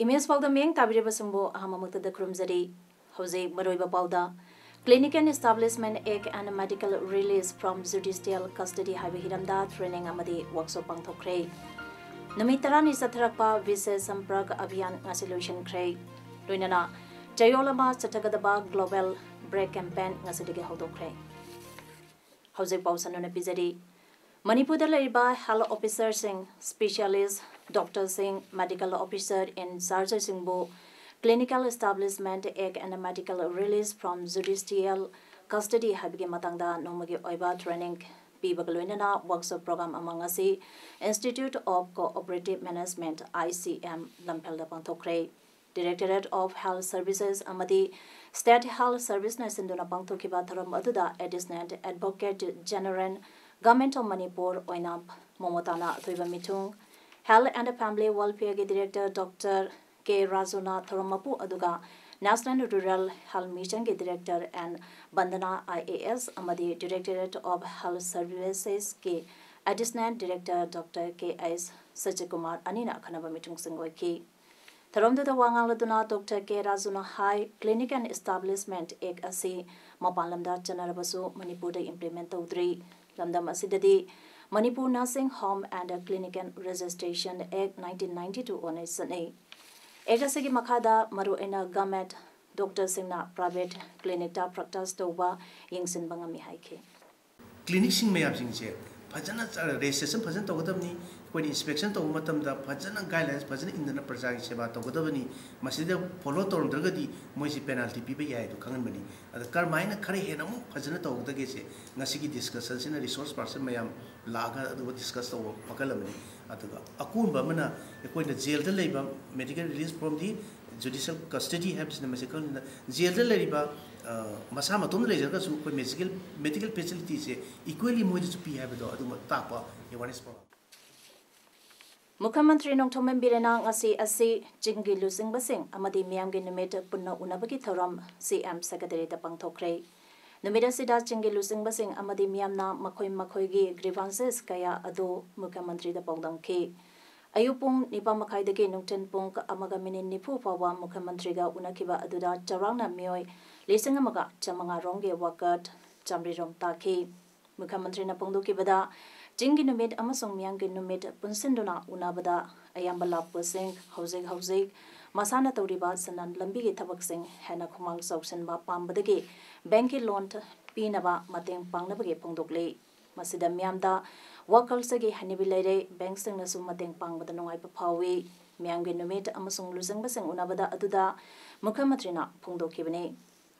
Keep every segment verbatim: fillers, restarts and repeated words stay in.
Image ꯄꯥꯎꯗꯝ ꯃꯤꯠꯌꯦꯡ ꯇꯥꯕꯤꯔꯤꯕꯁꯤꯡꯕꯨ ꯑꯍꯥꯟꯕꯃꯛꯇꯗ ꯈꯨꯔꯨꯝꯖꯔꯤ꯫ ꯍꯧꯖꯤꯛ ꯃꯔꯨꯑꯣꯏꯕ ꯄꯥꯎꯗ, Clinic and Establishment Act and Medical Release from Judicial Custody ꯍꯥꯏꯕ ꯍꯤꯔꯝꯗ training ꯑꯃꯗꯤ workshop ꯄꯥꯡꯊꯣꯛꯈ꯭ꯔꯦ꯫ ꯅꯨꯃꯤꯠ ꯇꯔꯥꯅꯤ ꯆꯠꯊꯔꯛꯄ ꯕꯤꯁꯦꯁ ꯁꯝꯄꯔꯛ ꯑꯚꯤꯌꯥꯟ ꯉꯁꯤ ꯂꯣꯏꯁꯤꯟꯈ꯭ꯔꯦ꯫ ꯂꯣꯏꯅꯅ ꯆꯌꯣꯜ ꯑꯃ ꯆꯠꯊꯒꯗꯕ Global Break Campaign ꯉꯁꯤꯗꯒꯤ ꯍꯧꯗꯣꯛꯈ꯭ꯔꯦ꯫ ꯍꯧꯖꯤꯛ ꯄꯥꯎ ꯁꯟꯗꯣꯛꯅ ꯄꯤꯖꯔꯤ꯫ ꯃꯅꯤꯄꯨꯔꯗ ꯂꯩꯔꯤꯕ health officerꯁꯤꯡ, specialist doctorꯁꯤꯡ, medical officer in chargeꯁꯤꯡꯕꯨ Clinical Establishment Act and Medical Release from Judicial Custody ꯍꯥꯏꯕꯒꯤ ꯃꯇꯥꯡꯗ ꯅꯣꯡꯃꯒꯤ ꯑꯣꯏꯕ training ꯄꯤꯕꯒ ꯂꯣꯏꯅꯅ workshop program ꯑꯃ ꯉꯁꯤ Institute of Cooperative Management, I C M, ꯂꯝꯐꯦꯜꯗ ꯄꯥꯡꯊꯣꯛꯈ꯭ꯔꯦ꯫ Directorate of Health Services ꯑꯃꯗꯤ State Health Serviceꯅ ꯁꯤꯟꯗꯨꯅ ꯄꯥꯡꯊꯣꯛꯈꯤꯕ ꯊꯧꯔꯝ ꯑꯗꯨꯗ Additional Advocate General, Government of Manipur ꯑꯣꯏꯅ ꯃꯣꯃꯣꯇꯥꯅ ꯑꯊꯣꯏꯕ ꯃꯤꯊꯨꯡ, Health and Family Welfareꯒꯤ Director Doctor K ꯔꯥꯖꯨꯅ ꯊꯧꯔꯝ ꯃꯄꯨ, ꯑꯗꯨꯒ National Rural Health Missionꯒꯤ Director N Vandana, I A S, ꯑꯃꯗꯤ Directorate of Health Servicesꯀꯤ Additional Director Doctor K H ꯁꯆꯤꯀꯨꯃꯥꯔ ꯑꯅꯤꯅ ꯑꯈꯟꯅꯕ ꯃꯤꯊꯨꯡꯁꯤꯡ ꯑꯣꯏꯈꯤ꯫ ꯊꯧꯔꯝꯗꯨꯗ ꯋꯥ ꯉꯥꯡꯂꯗꯨꯅ Doctor K ꯔꯥꯖꯨꯅ high, Clinic and Establishment Act ꯑꯁꯤ ꯃꯄꯥꯟ ꯂꯝꯗ ꯆꯠꯅꯔꯕꯁꯨ ꯃꯅꯤꯄꯨꯔꯗ implement ꯇꯧꯗ꯭ꯔꯤ꯫ ꯂꯝꯗꯝ ꯑꯁꯤꯗꯗꯤ Manipur Nursing Home and Clinical Registration Act nineteen ninety two ꯑꯣꯏꯅ ꯆꯠꯅꯩ꯫ Act ꯑꯁꯤꯒꯤ ꯃꯈꯥꯗ ꯃꯔꯨꯑꯣꯏꯅ government doctorꯁꯤꯡꯅ private clinicꯇ practice ꯇꯧꯕ ꯌꯦꯡꯁꯤꯟꯕ ꯉꯝꯃꯤ ꯍꯥꯏꯈꯤ꯫ Clinicꯁꯤꯡ ꯃꯌꯥꯝꯁꯤꯡꯁꯦ ꯐꯖꯅ ꯆ-, registration ꯐꯖꯅ ꯇꯧꯒꯗꯕꯅꯤ꯫ ꯑꯩꯈꯣꯏꯅ inspection ꯇꯧꯕ ꯃꯇꯝꯗ ꯐꯖꯅ guidelines ꯐꯖꯅ ꯏꯟꯗꯅ ꯄ꯭ꯔꯖꯥꯒꯤ ꯁꯦꯕꯥ ꯇꯧꯒꯗꯕꯅꯤ꯫ ꯃꯁꯤꯗ follow ꯇꯧꯔꯝꯗ꯭ꯔꯒꯗꯤ ꯃꯣꯏꯁꯤ penalty ꯄꯤꯕ ꯌꯥꯏ ꯑꯗꯨ ꯈꯪꯍꯟꯕꯅꯤ꯫ ꯑꯗ ꯀꯔꯝꯍꯥꯏꯅ ꯈꯔ ꯍꯦꯟꯅ ꯑꯃꯨꯛ ꯐꯖꯅ ꯇꯧꯒꯗꯒꯦꯁꯦ ꯉꯁꯤꯒꯤ discussionꯁꯤꯅ resource person ꯃꯌꯥꯝ ꯂꯥꯛꯑꯒ ꯑꯗꯨꯒ discuss ꯇꯧꯕ ꯃꯈꯜ ꯑꯃꯅꯤ꯫ ꯑꯗꯨꯒ ꯑꯀꯣꯟꯕ ꯑꯃꯅ ꯑꯩꯈꯣꯏꯅ jailꯗ ꯂꯩꯕ medical release from the Judicial custody ꯍꯥꯏꯕꯁꯤꯅ ꯃꯁꯤ ꯈꯪꯗꯅ ꯖꯦꯜꯗ ꯂꯩꯔꯤꯕ, ꯑ, ꯃꯁꯥ ꯃꯇꯣꯝꯗ ꯂꯩꯖꯔꯒꯁꯨ ꯑꯩꯈꯣꯏ medical, medical facilityꯁꯦ equally ꯃꯣꯏꯗꯁꯨ ꯄꯤ ꯍꯥꯏꯕꯗꯣ ꯑꯗꯨꯃꯛ ꯇꯥꯛꯄ awareness program꯫ ꯃꯨꯈ꯭ꯌ ꯃꯟꯇ꯭ꯔꯤ ꯅꯣꯡꯊꯣꯝꯕꯝ ꯕꯤꯔꯦꯟꯅ ꯉꯁꯤ ꯑꯁꯤ ꯆꯤꯡꯒꯤ ꯂꯨꯆꯤꯡꯕꯁꯤꯡ ꯑꯃꯗꯤ ꯃꯤꯌꯥꯝꯒꯤ ꯅꯨꯃꯤꯠ ꯄꯨꯟꯅ ꯎꯅꯕꯒꯤ ꯊꯧꯔꯝ ꯁꯤ ꯑꯦꯝ ꯁꯦꯀ꯭ꯔꯦꯇꯔꯤꯗ ꯄꯥꯡꯊꯣꯛꯈ꯭ꯔꯦ꯫ ꯅꯨꯃꯤꯠ ꯑꯁꯤꯗ ꯆꯤꯡꯒꯤ ꯂꯨꯆꯤꯡꯕꯁꯤꯡ ꯑꯃꯗꯤ ꯃꯤꯌꯥꯝꯅ ꯃꯈꯣꯏ ꯃꯈꯣꯏꯒꯤ grievances ꯀꯌꯥ ꯑꯗꯨ ꯃꯨꯈ꯭ꯌ ꯃꯟꯇ꯭ꯔꯤꯗ ꯄꯥꯎꯗꯝꯈꯤ꯫ ꯑꯌꯨꯛ ꯄꯨꯡ ꯅꯤꯄꯥꯟ ꯃꯈꯥꯏꯗꯒꯤ ꯅꯨꯡꯊꯤꯜ ꯄꯨꯡ ꯑꯃꯒ ꯃꯤꯅꯤꯠ ꯅꯤꯐꯨ ꯐꯥꯎꯕ ꯃꯨꯈ꯭ꯌ ꯃꯟꯇ꯭ꯔꯤꯒ ꯎꯅꯈꯤꯕ ꯑꯗꯨꯗ ꯆꯥꯎꯔꯥꯛꯅ ꯃꯤꯑꯣꯏ ꯂꯤꯁꯤꯡ ꯑꯃꯒ ꯆꯥꯃꯉꯥ ꯔꯣꯝꯒꯤ ꯋꯥꯀꯠ ꯆꯥꯃꯔꯤ ꯔꯣꯝ ꯇꯥꯈꯤ꯫ ꯃꯨꯈ꯭ꯌ ꯃꯟꯇ꯭ꯔꯤꯅ ꯐꯣꯡꯗꯣꯛꯈꯤꯕꯗ, ꯆꯤꯡꯒꯤ ꯅꯨꯃꯤꯠ ꯑꯃꯁꯨꯡ ꯃꯤꯌꯥꯝꯒꯤ ꯅꯨꯃꯤꯠ ꯄꯨꯟꯁꯤꯟꯗꯨꯅ ꯎꯅꯕꯗ ꯑꯌꯥꯝꯕ ꯂꯥꯛꯄꯁꯤꯡ ꯍꯧꯖꯤꯛ ꯍꯧꯖꯤꯛ ꯃꯁꯥꯅ ꯇꯧꯔꯤꯕ ꯁꯅꯥꯟ ꯂꯝꯕꯤꯒꯤ ꯊꯕꯛꯁꯤꯡ ꯍꯦꯟꯅ ꯈꯨꯃꯥꯡ ꯆꯥꯎꯁꯤꯟꯕ ꯄꯥꯝꯕꯗꯒꯤ ꯕꯦꯡꯛꯀꯤ ꯂꯣꯟ ꯄꯤꯅꯕ ꯃꯇꯦꯡ ꯄꯥꯡꯅꯕꯒꯤ ꯐꯣꯡꯗꯣꯛꯂꯤ꯫ ꯃꯁꯤꯗ ꯃꯤꯌꯥꯝꯗ ꯋꯥꯈꯜꯁꯤꯒꯤ ꯍꯩꯅꯕꯤ ꯂꯩꯔꯦ, ꯕꯦꯡꯛꯁꯤꯡꯅꯁꯨ ꯃꯇꯦꯡ ꯄꯥꯡꯕꯗ ꯅꯨꯡꯉꯥꯏꯕ ꯐꯥꯎꯏ꯫ ꯃꯤꯌꯥꯝꯒꯤ ꯅꯨꯃꯤꯠ ꯑꯃꯁꯨꯡ ꯂꯨꯆꯤꯡꯕꯁꯤꯡ ꯎꯅꯕꯗ ꯑꯗꯨꯗ ꯃꯨꯈ꯭ꯌ ꯃꯟꯇ꯭ꯔꯤꯅ ꯐꯣꯡꯗꯣꯛꯈꯤꯕꯅꯤ꯫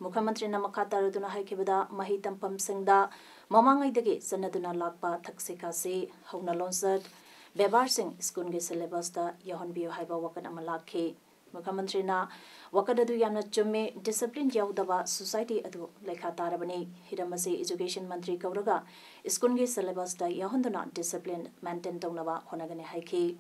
ꯃꯨꯈ꯭ꯌ ꯃꯟꯇ꯭ꯔꯤꯅ ꯃꯈꯥ ꯇꯥꯔꯗꯨꯅ ꯍꯥꯏꯈꯤꯕꯗ, ꯃꯍꯩ ꯇꯝꯐꯝꯁꯤꯡꯗ ꯃꯃꯥꯡꯉꯩꯗꯒꯤ ꯆꯠꯅꯗꯨꯅ ꯂꯥꯛꯄ ꯊꯛꯁꯤ ꯈꯥꯁꯤ, ꯍꯧꯅ ꯂꯣꯟꯆꯠ, ꯕꯦꯕꯥꯔꯁꯤꯡ ꯁ꯭ꯀꯨꯜꯒꯤ syllabusꯇ ꯌꯥꯎꯍꯟꯕꯤꯌꯨ ꯍꯥꯏꯕ ꯋꯥꯀꯠ ꯑꯃ ꯂꯥꯛꯈꯤ꯫ ꯃꯨꯈ꯭ꯌ ꯃꯟꯇ꯭ꯔꯤꯅ ꯋꯥꯀꯠ ꯑꯗꯨ ꯌꯥꯝꯅ ꯆꯨꯝꯃꯤ, discipline ꯌꯥꯎꯗꯕ society ꯑꯗꯨ ꯂꯩꯈꯥ ꯇꯥꯔꯕꯅꯤ꯫ ꯍꯤꯔꯝ ꯑꯁꯤ education ꯃꯟꯇ꯭ꯔꯤ ꯀꯧꯔꯒ ꯁ꯭ꯀꯨꯜꯒꯤ syllabusꯇ ꯌꯥꯎꯍꯟꯗꯨꯅ discipline maintain ꯇꯧꯅꯕ ꯍꯣꯠꯅꯒꯅꯤ ꯍꯥꯏꯈꯤ꯫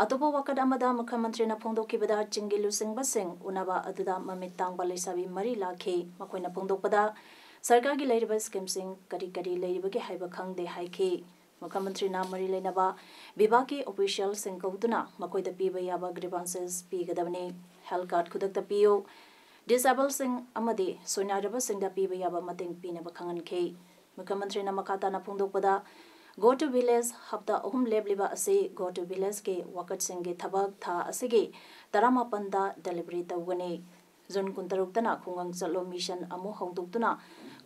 ꯑꯇꯣꯞꯄ ꯋꯥꯀꯠ ꯑꯃꯗ ꯃꯨꯈ꯭ꯌ ꯃꯟꯇ꯭ꯔꯤꯅ ꯐꯣꯡꯗꯣꯛꯈꯤꯕꯗ, ꯆꯤꯡꯒꯤ ꯂꯨꯆꯤꯡꯕꯁꯤꯡ ꯎꯅꯕ ꯑꯗꯨꯗ ꯃꯃꯤꯠ ꯇꯥꯡꯕ ꯂꯩꯁꯥꯕꯤ ꯃꯔꯤ ꯂꯥꯛꯈꯤ꯫ ꯃꯈꯣꯏꯅ ꯐꯣꯡꯗꯣꯛꯄꯗ, ꯁꯔꯀꯥꯔꯒꯤ ꯂꯩꯔꯤꯕ schemeꯁꯤꯡ ꯀꯔꯤ ꯀꯔꯤ ꯂꯩꯔꯤꯕꯒꯦ ꯍꯥꯏꯕ ꯈꯪꯗꯦ ꯍꯥꯏꯈꯤ꯫ ꯃꯨꯈ꯭ꯌ ꯃꯟꯇ꯭ꯔꯤꯅ ꯃꯔꯤ ꯂꯩꯅꯕ ꯕꯤꯚꯥꯒꯀꯤ officialꯁꯤꯡ ꯀꯧꯗꯨꯅ ꯃꯈꯣꯏꯗ ꯄꯤꯕ ꯌꯥꯕ grievances ꯄꯤꯒꯗꯕꯅꯤ꯫ Health card ꯈꯨꯗꯛꯇ ꯄꯤꯌꯨ, disabledꯁꯤꯡ ꯑꯃꯗꯤ ꯁꯣꯏꯅꯥꯏꯔꯕꯁꯤꯡꯗ ꯄꯤꯕ ꯌꯥꯕ ꯃꯇꯦꯡ ꯄꯤꯅꯕ ꯈꯪꯍꯟꯈꯤ꯫ ꯃꯨꯈ꯭ꯌ ꯃꯟꯇ꯭ꯔꯤꯅ ꯃꯈꯥ ꯇꯥꯅ ꯐꯣꯡꯗꯣꯛꯄꯗ, Go to Village ꯍꯞꯇꯥ ꯑꯍꯨꯝ ꯂꯦꯞꯂꯤꯕ ꯑꯁꯤ Go to Villageꯀꯤ ꯋꯥꯀꯠꯁꯤꯡꯒꯤ ꯊꯕꯛ ꯊꯥ ꯑꯁꯤꯒꯤ ꯇꯔꯥꯃꯥꯄꯟꯗ delivery ꯇꯧꯒꯅꯤ꯫ ꯖꯨꯟ ꯀꯨꯟꯇꯔꯨꯛꯇꯅ ꯈꯨꯡꯒꯪ ꯆꯠꯂꯣ mission ꯑꯃꯨꯛ ꯍꯧꯗꯣꯛꯇꯨꯅ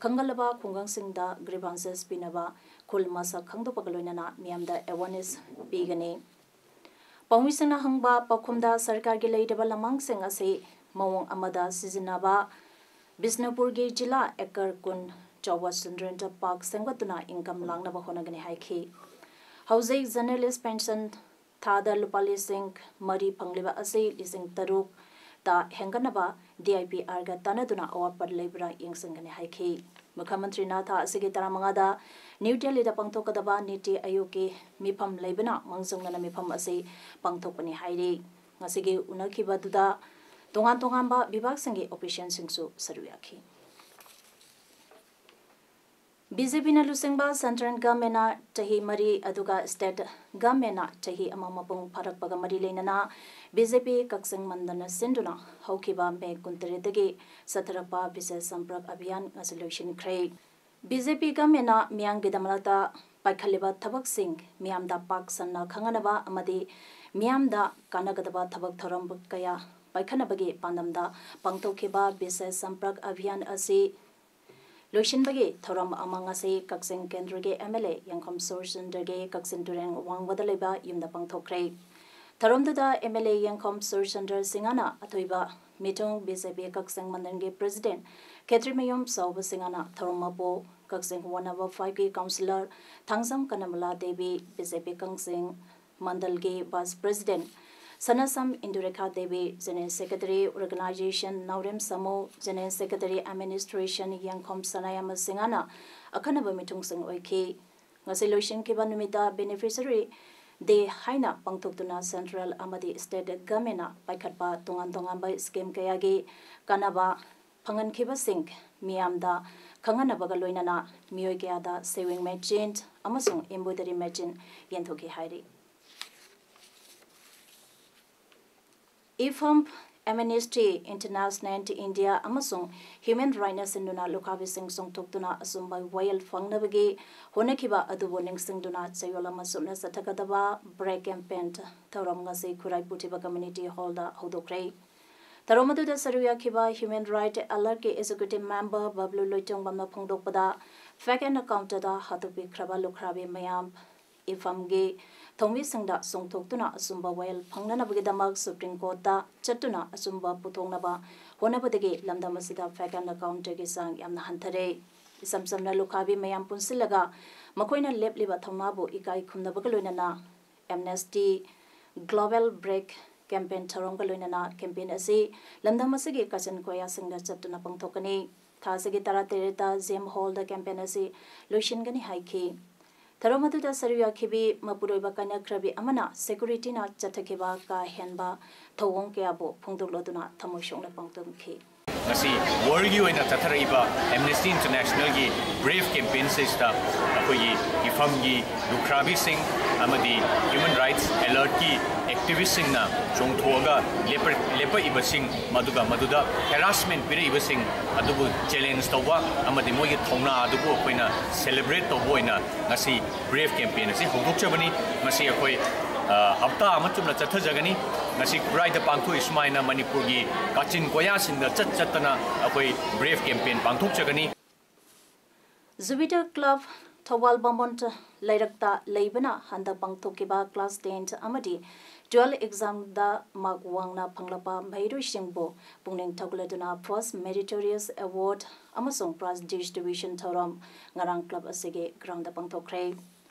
ꯈꯪꯒꯜꯂꯕ ꯈꯨꯡꯒꯪꯁꯤꯡꯗ grievances ꯄꯤꯅꯕ ꯈꯨꯜ ꯃꯁꯛ ꯈꯪꯗꯣꯛꯄꯒ ꯂꯣꯏꯅꯅ ꯃꯤꯌꯥꯝꯗ awareness ꯄꯤꯒꯅꯤ꯫ ꯄꯥꯎꯃꯤꯁꯤꯡꯅ ꯍꯪꯕ ꯄꯥꯎꯈꯨꯝꯗ, ꯁꯔꯀꯥꯔꯒꯤ ꯂꯩꯔꯤꯕ ꯂꯃꯥꯡꯁꯤꯡ ꯑꯁꯤ ꯃꯑꯣꯡ ꯑꯃꯗ ꯁꯤꯖꯤꯟꯅꯕ, ꯕꯤꯁꯅꯨꯄꯨꯔꯒꯤ ꯖꯤꯂꯥ acre ꯀꯨꯟ ꯆꯥꯎꯕ children park ꯁꯦꯝꯒꯠꯇꯨꯅ income ꯂꯥꯛꯅꯕ ꯍꯣꯠꯅꯒꯅꯤ ꯍꯥꯏꯈꯤ꯫ ꯍꯧꯖꯤꯛ journalist pension ꯊꯥꯗ ꯂꯨꯄꯥ ꯂꯤꯁꯤꯡ ꯃꯔꯤ ꯐꯪꯂꯤꯕ ꯑꯁꯤ ꯂꯤꯁꯤꯡ ꯇꯔꯨꯛꯇ ꯍꯦꯟꯒꯠꯅꯕ ꯗꯤ ꯑꯥꯏ ꯄꯤ ꯑꯥꯔꯒ ꯇꯥꯟꯅꯗꯨꯅ ꯑꯋꯥꯠꯄ ꯂꯩꯕ꯭ꯔꯥ ꯌꯦꯡꯁꯤꯟꯒꯅꯤ ꯍꯥꯏꯈꯤ꯫ ꯃꯨꯈ꯭ꯌ ꯃꯟꯇ꯭ꯔꯤꯅ ꯊꯥ ꯑꯁꯤꯒꯤ ꯇꯔꯥꯃꯉꯥꯗ ꯅ꯭ꯌꯨ ꯗꯦꯜꯂꯤꯗ ꯄꯥꯡꯊꯣꯛꯀꯗꯕ ꯅꯤꯇꯤ ꯑꯥꯌꯣꯒꯀꯤ ꯃꯤꯐꯝ ꯂꯩꯕꯅ ꯃꯥꯡꯖꯧꯅꯅ ꯃꯤꯐꯝ ꯑꯁꯤ ꯄꯥꯡꯊꯣꯛꯄꯅꯤ ꯍꯥꯏꯔꯤ꯫ ꯉꯁꯤꯒꯤ ꯎꯅꯈꯤꯕꯗꯨꯗ ꯇꯣꯉꯥꯟ ꯇꯣꯉꯥꯟꯕ ꯕꯤꯚꯥꯒꯁꯤꯡꯒꯤ ꯑꯣꯐꯤꯁꯤꯌꯦꯜꯁꯤꯡꯁꯨ ꯁꯔꯨꯛ ꯌꯥꯈꯤ꯫ ꯕꯤ ꯖꯦ ꯄꯤꯅ ꯂꯨꯆꯤꯡꯕ ꯁꯦꯟꯇ꯭ꯔꯦꯜ ꯒꯚꯔꯟꯃꯦꯟꯅ ꯆꯍꯤ ꯃꯔꯤ ꯑꯗꯨꯒ ꯁ꯭ꯇꯦꯠ ꯒꯚꯔꯟꯃꯦꯟꯅ ꯆꯍꯤ ꯑꯃ ꯃꯄꯨꯡ ꯐꯥꯔꯛꯄꯒ ꯃꯔꯤ ꯂꯩꯅꯅ ꯕꯤ ꯖꯦ ꯄꯤ ꯀꯛꯆꯤꯡ ꯃꯟꯗꯜꯅ ꯁꯤꯟꯗꯨꯅ ꯍꯧꯈꯤꯕ ꯃꯦ ꯀꯨꯟꯇꯔꯦꯠꯇꯒꯤ ꯆꯠꯊꯔꯛꯄ ꯕꯤꯁꯦꯁ ꯁꯝꯄꯔꯛ ꯑꯚꯤꯌꯥꯟ ꯉꯁꯤ ꯂꯣꯏꯁꯤꯟꯈ꯭ꯔꯦ꯫ ꯕꯤ ꯖꯦ ꯄꯤ ꯒꯚꯔꯟꯃꯦꯟꯅ ꯃꯤꯌꯥꯝꯒꯤꯗꯃꯛꯇ ꯄꯥꯏꯈꯠꯂꯤꯕ ꯊꯕꯛꯁꯤꯡ ꯃꯤꯌꯥꯝꯗ ꯄꯥꯛ ꯁꯟꯅ ꯈꯪꯍꯟꯅꯕ ꯑꯃꯗꯤ ꯃꯤꯌꯥꯝꯗ ꯀꯥꯟꯅꯒꯗꯕ ꯊꯕꯛ ꯊꯧꯔꯝ ꯀꯌꯥ ꯄꯥꯏꯈꯠꯅꯕꯒꯤ ꯄꯥꯟꯗꯝꯗ ꯄꯥꯡꯊꯣꯛꯈꯤꯕ ꯕꯤꯁꯦꯁ ꯁꯝꯄꯔꯛ ꯑꯚꯤꯌꯥꯟ ꯑꯁꯤ ꯂꯣꯏꯁꯤꯟꯕꯒꯤ ꯊꯧꯔꯝ ꯑꯃ ꯉꯁꯤ ꯀꯛꯆꯤꯡ ꯀꯦꯟꯗ꯭ꯔꯒꯤ ꯑꯦꯝ ꯑꯦꯜ ꯑꯦ ꯌꯦꯡꯈꯣꯝ ꯁꯨꯔꯆꯟꯗ꯭ꯔꯒꯤ ꯀꯛꯆꯤꯡ ꯇꯨꯔꯦꯜ ꯋꯥꯡꯃꯗ ꯂꯩꯕ ꯌꯨꯝꯗ ꯄꯥꯡꯊꯣꯛꯈ꯭ꯔꯦ꯫ ꯊꯧꯔꯝꯗꯨꯗ ꯑꯦꯝ ꯑꯦꯜ ꯑꯦ ꯌꯦꯡꯈꯣꯝ ꯁꯨꯔꯆꯟꯗ꯭ꯔ ꯁꯤꯡꯍꯅ ꯑꯊꯣꯏꯕ ꯃꯤꯊꯨꯡ, ꯕꯤ ꯖꯦ ꯄꯤ ꯀꯛꯆꯤꯡ ꯃꯟꯗꯜꯒꯤ ꯄ꯭ꯔꯦꯁꯤꯗꯦꯟꯠ ꯈꯦꯇ꯭ꯔꯤꯃꯌꯨꯝ ꯆꯥꯎꯕ ꯁꯤꯡꯍꯅ ꯊꯧꯔꯝ ꯃꯄꯨ, ꯀꯛꯆꯤꯡ ꯋꯥꯔꯗ ꯅꯝꯕꯔ ꯐꯥꯏꯚꯀꯤ councillor Thangjam Kanamala Devi, B J P Kakching ꯃꯟꯗꯜꯒꯤ vice president Sanasam Indurekha Devi, general secretary organisation Naorem Samu, general secretary administration ꯌꯦꯡꯈꯣꯝ ꯁꯅꯥꯌꯥꯝꯕ ꯁꯤꯡꯍꯅ ꯑꯈꯟꯅꯕ ꯃꯤꯊꯨꯡꯁꯤꯡ ꯑꯣꯏꯈꯤ꯫ ꯉꯁꯤ ꯂꯣꯏꯁꯤꯟꯈꯤꯕ ꯅꯨꯃꯤꯠꯇ ꯕꯦꯅꯤꯐꯤꯁꯔꯤ ꯗꯦ ꯍꯥꯏꯅ ꯄꯥꯡꯊꯣꯛꯇꯨꯅ ꯁꯦꯟꯇ꯭ꯔꯦꯜ ꯑꯃꯗꯤ ꯁ꯭ꯇꯦꯠ ꯒꯚꯔꯟꯃꯦꯟꯠꯅ ꯄꯥꯏꯈꯠꯄ ꯇꯣꯉꯥꯟ ꯇꯣꯉꯥꯟꯕ ꯁ꯭ꯀꯤꯝ ꯀꯌꯥꯒꯤ ꯀꯥꯟꯅꯕ ꯐꯪꯍꯟꯈꯤꯕꯁꯤꯡ ꯃꯤꯌꯥꯝꯗ ꯈꯪꯍꯟꯅꯕꯒ ꯂꯣꯏꯅꯅ ꯃꯤꯑꯣꯏ ꯀꯌꯥꯗ ꯁꯦꯋꯤꯡ ꯃꯦꯆꯤꯟ ꯑꯃꯁꯨꯡ ꯏꯝꯕ꯭ꯔꯣꯏꯗꯔꯤ ꯃꯦꯆꯤꯟ ꯌꯦꯟꯊꯣꯛꯈꯤ ꯍꯥꯏꯔꯤ꯫ ꯏꯐꯝ, ꯑꯦꯃꯅꯦꯁꯇꯤ ꯏꯟꯇꯔꯅꯦꯁꯅꯦꯜ ꯏꯟꯗꯤꯌꯥ ꯑꯃꯁꯨꯡ ꯍ꯭ꯌꯨꯃꯦꯟ ꯔꯥꯏꯠꯅ ꯁꯤꯟꯗꯨꯅ ꯂꯨꯈ꯭ꯔꯥꯕꯤꯁꯤꯡ ꯆꯨꯝꯊꯣꯛꯇꯨꯅ ꯑꯆꯨꯝꯕ ꯋꯥꯌꯦꯜ ꯐꯪꯅꯕꯒꯤ ꯍꯣꯠꯅꯈꯤꯕ ꯑꯗꯨꯕꯨ ꯅꯤꯡꯁꯤꯡꯗꯨꯅ ꯆꯌꯣꯜ ꯑꯃ ꯆꯨꯞꯅ ꯆꯠꯊꯒꯗꯕ ꯕ꯭ꯔꯦꯛ ꯀꯦꯝꯄꯦꯟ ꯊꯧꯔꯝ ꯉꯁꯤ ꯈꯨꯔꯥꯏ ꯄꯨꯊꯤꯕ ꯀꯝꯃ꯭ꯌꯨꯅꯤꯇꯤ ꯍꯣꯜꯗ ꯍꯧꯗꯣꯛꯈ꯭ꯔꯦ꯫ ꯊꯧꯔꯝ ꯑꯗꯨꯗ ꯁꯔꯨꯛ ꯌꯥꯈꯤꯕ ꯍ꯭ꯌꯨꯃꯦꯟ ꯔꯥꯏꯠ ꯑꯦꯂꯔꯠꯀꯤ ꯑꯦꯛꯖꯤꯀ꯭ꯌꯨꯇꯤꯚ ꯃꯦꯝꯕꯔ ꯕꯕ꯭ꯂꯨ ꯂꯣꯏꯇꯣꯡꯕꯝꯅ ꯐꯣꯡꯗꯣꯛꯄꯗ, ꯐꯦꯛ ꯑꯦꯟ ꯀꯥꯎꯟꯇꯔꯗ ꯍꯥꯠꯇꯣꯛꯄꯤꯈ꯭ꯔꯕ ꯂꯨꯈ꯭ꯔꯥꯕꯤ ꯃꯌꯥꯝ ꯏꯐꯝꯒꯤ ꯊꯧꯃꯤꯁꯤꯡꯗ ꯆꯣꯡꯊꯣꯛꯇꯨꯅ ꯑꯆꯨꯝꯕ ꯋꯥꯌꯦꯜ ꯐꯪꯅꯅꯕꯒꯤꯗꯃꯛ ꯁꯨꯄ꯭ꯔꯤꯝ ꯀꯣꯔꯠꯇ ꯆꯠꯇꯨꯅ ꯑꯆꯨꯝꯕ ꯄꯨꯊꯣꯛꯅꯕ ꯍꯣꯠꯅꯕꯗꯒꯤ ꯂꯝꯗꯝ ꯑꯁꯤꯗ ꯐꯦꯛ ꯑꯦꯟ ꯀꯥꯎꯟꯇꯔꯒꯤ ꯆꯥꯡ ꯌꯥꯝꯅ ꯍꯟꯊꯔꯦ꯫ ꯏꯆꯝ ꯆꯝꯅ ꯂꯨꯈ꯭ꯔꯥꯕꯤ ꯃꯌꯥꯝ ꯄꯨꯟꯁꯤꯜꯂꯒ ꯃꯈꯣꯏꯅ ꯂꯦꯞꯂꯤꯕ ꯊꯧꯅꯥꯕꯨ ꯏꯀꯥꯏ ꯈꯨꯝꯅꯕꯒ ꯂꯣꯏꯅꯅ ꯑꯦꯝꯅꯦꯁꯇꯤ ꯒ꯭ꯂꯣꯕꯦꯜ ꯕ꯭ꯔꯦꯛ ꯀꯦꯝꯄꯦꯟ ꯊꯧꯔꯝꯒ ꯂꯣꯏꯅꯅ ꯀꯦꯝꯄꯦꯟ ꯑꯁꯤ ꯂꯝꯗꯝ ꯑꯁꯤꯒꯤ ꯀꯥꯆꯤꯟ ꯀꯣꯌꯥꯁꯤꯡꯗ ꯆꯠꯇꯨꯅ ꯄꯥꯡꯊꯣꯛꯀꯅꯤ꯫ ꯊꯥ ꯑꯁꯤꯒꯤ ꯇꯔꯥꯇꯔꯦꯠꯇ ꯖꯦꯝ ꯍꯣꯜꯗ ꯀꯦꯝꯄꯦꯟ ꯑꯁꯤ ꯂꯣꯏꯁꯤꯟꯒꯅꯤ ꯍꯥꯏꯈꯤ꯫ ꯊꯧꯔꯝ ꯑꯗꯨꯗ ꯁꯔꯨꯛ ꯌꯥꯈꯤꯕꯤ ꯃꯄꯨꯔꯣꯏꯕ ꯀꯥꯏꯅꯈ꯭ꯔꯕꯤ ꯑꯃꯅ ꯁꯦꯀ꯭ꯌꯨꯔꯤꯇꯤꯅ ꯆꯠꯊꯈꯤꯕ ꯀꯥ ꯍꯦꯟꯕ ꯊꯧꯑꯣꯡ ꯀꯌꯥꯕꯨ ꯐꯣꯡꯗꯣꯛꯂꯗꯨꯅ ꯊꯃꯣꯏ ꯁꯣꯛꯅ ꯄꯥꯡꯊꯣꯛꯈꯤ꯫ ꯉꯁꯤ ꯋꯥꯔꯜꯒꯤ ꯑꯣꯏꯅ ꯆꯠꯊꯔꯛꯏꯕ ꯑꯦꯝꯅꯦꯁꯇꯤ ꯏꯟꯇꯔꯅꯦꯁꯅꯦꯜꯒꯤ ꯕ꯭ꯔꯦꯐ ꯀꯦꯝꯄꯦꯟꯁꯤꯗ ꯑꯩꯈꯣꯏꯒꯤ ꯏꯐꯝꯒꯤ ꯂꯨꯈ꯭ꯔꯥꯕꯤꯁꯤꯡ ꯑꯃꯗꯤ ꯍ꯭ꯌꯨꯃꯦꯟ ꯔꯥꯏꯠꯁ ꯑꯦꯂꯔꯠꯀꯤ ꯑꯦꯛꯇꯤꯚꯤꯁꯁꯤꯡꯅ ꯆꯣꯡꯊꯣꯛꯑꯒ ꯂꯦꯞꯄ-, ꯂꯦꯞꯄꯛꯏꯕꯁꯤꯡ, ꯃꯗꯨꯒ ꯃꯗꯨꯗ ꯍꯦꯔꯥꯁꯃꯦꯟ ꯄꯤꯔꯛꯏꯕꯁꯤꯡ ꯑꯗꯨꯕꯨ ꯆꯦꯂꯦꯟꯖ ꯇꯧꯕ ꯑꯃꯗꯤ ꯃꯣꯏꯒꯤ ꯊꯧꯅꯥ ꯑꯗꯨꯕꯨ ꯑꯩꯈꯣꯏꯅ ꯁꯦꯂꯦꯕ꯭ꯔꯦꯠ ꯇꯧꯕ ꯑꯣꯏꯅ ꯉꯁꯤ ꯕ꯭ꯔꯦꯐ ꯀꯦꯝꯄꯦꯟ ꯑꯁꯤ ꯍꯧꯗꯣꯛꯆꯕꯅꯤ꯫ ꯃꯁꯤ ꯑꯩꯈꯣꯏ, ꯑ, ꯍꯞꯇꯥ ꯑꯃ ꯆꯨꯞꯅ ꯆꯠꯊꯖꯒꯅꯤ꯫ ꯉꯁꯤ ꯈꯨꯔꯥꯏꯗ ꯄꯥꯡꯊꯣꯛꯏ ꯁꯨꯃꯥꯏꯅ ꯃꯅꯤꯄꯨꯔꯒꯤ ꯀꯥꯆꯤꯟ ꯀꯣꯌꯥꯁꯤꯡꯗ ꯆꯠ ꯆꯠꯇꯅ ꯑꯩꯈꯣꯏ ꯕ꯭ꯔꯦꯐ ꯀꯦꯝꯄꯦꯟ ꯄꯥꯡꯊꯣꯛꯆꯒꯅꯤ꯫ ꯖꯨꯄꯤꯇꯔ ꯀ꯭ꯂꯕ ꯊꯧꯕꯥꯜ ꯕꯥꯃꯣꯟ ꯂꯩꯔꯛꯇ ꯂꯩꯕꯅ ꯍꯟꯗꯛ ꯄꯥꯡꯊꯣꯛꯈꯤꯕ ꯀ꯭ꯂꯥꯁ ꯇꯦꯟ ꯑꯃꯗꯤ ꯇꯨꯋꯦꯜꯐ ꯑꯦꯛꯖꯥꯝꯗ ꯃꯥꯔꯛ ꯋꯥꯡꯅ ꯐꯪꯂꯛꯄ ꯃꯍꯩꯔꯣꯏꯁꯤꯡꯕꯨ ꯄꯨꯛꯅꯤꯡ ꯊꯧꯒꯠꯂꯗꯨꯅ ꯐꯥꯔꯁ ꯃꯦꯔꯤꯇꯣꯔꯤꯌꯁ ꯑꯦꯋꯥꯔꯗ ꯑꯃꯁꯨꯡ ꯄ꯭ꯔꯥꯏꯖ ꯗꯤꯁꯇ꯭ꯔꯤꯕ꯭ꯌꯨꯁꯟ ꯊꯧꯔꯝ ꯉꯔꯥꯡ ꯀ꯭ꯂꯕ ꯑꯁꯤꯒꯤ ꯒ꯭ꯔꯥꯎꯟꯗ ꯄꯥꯡꯊꯣꯛꯈ꯭ꯔꯦ꯫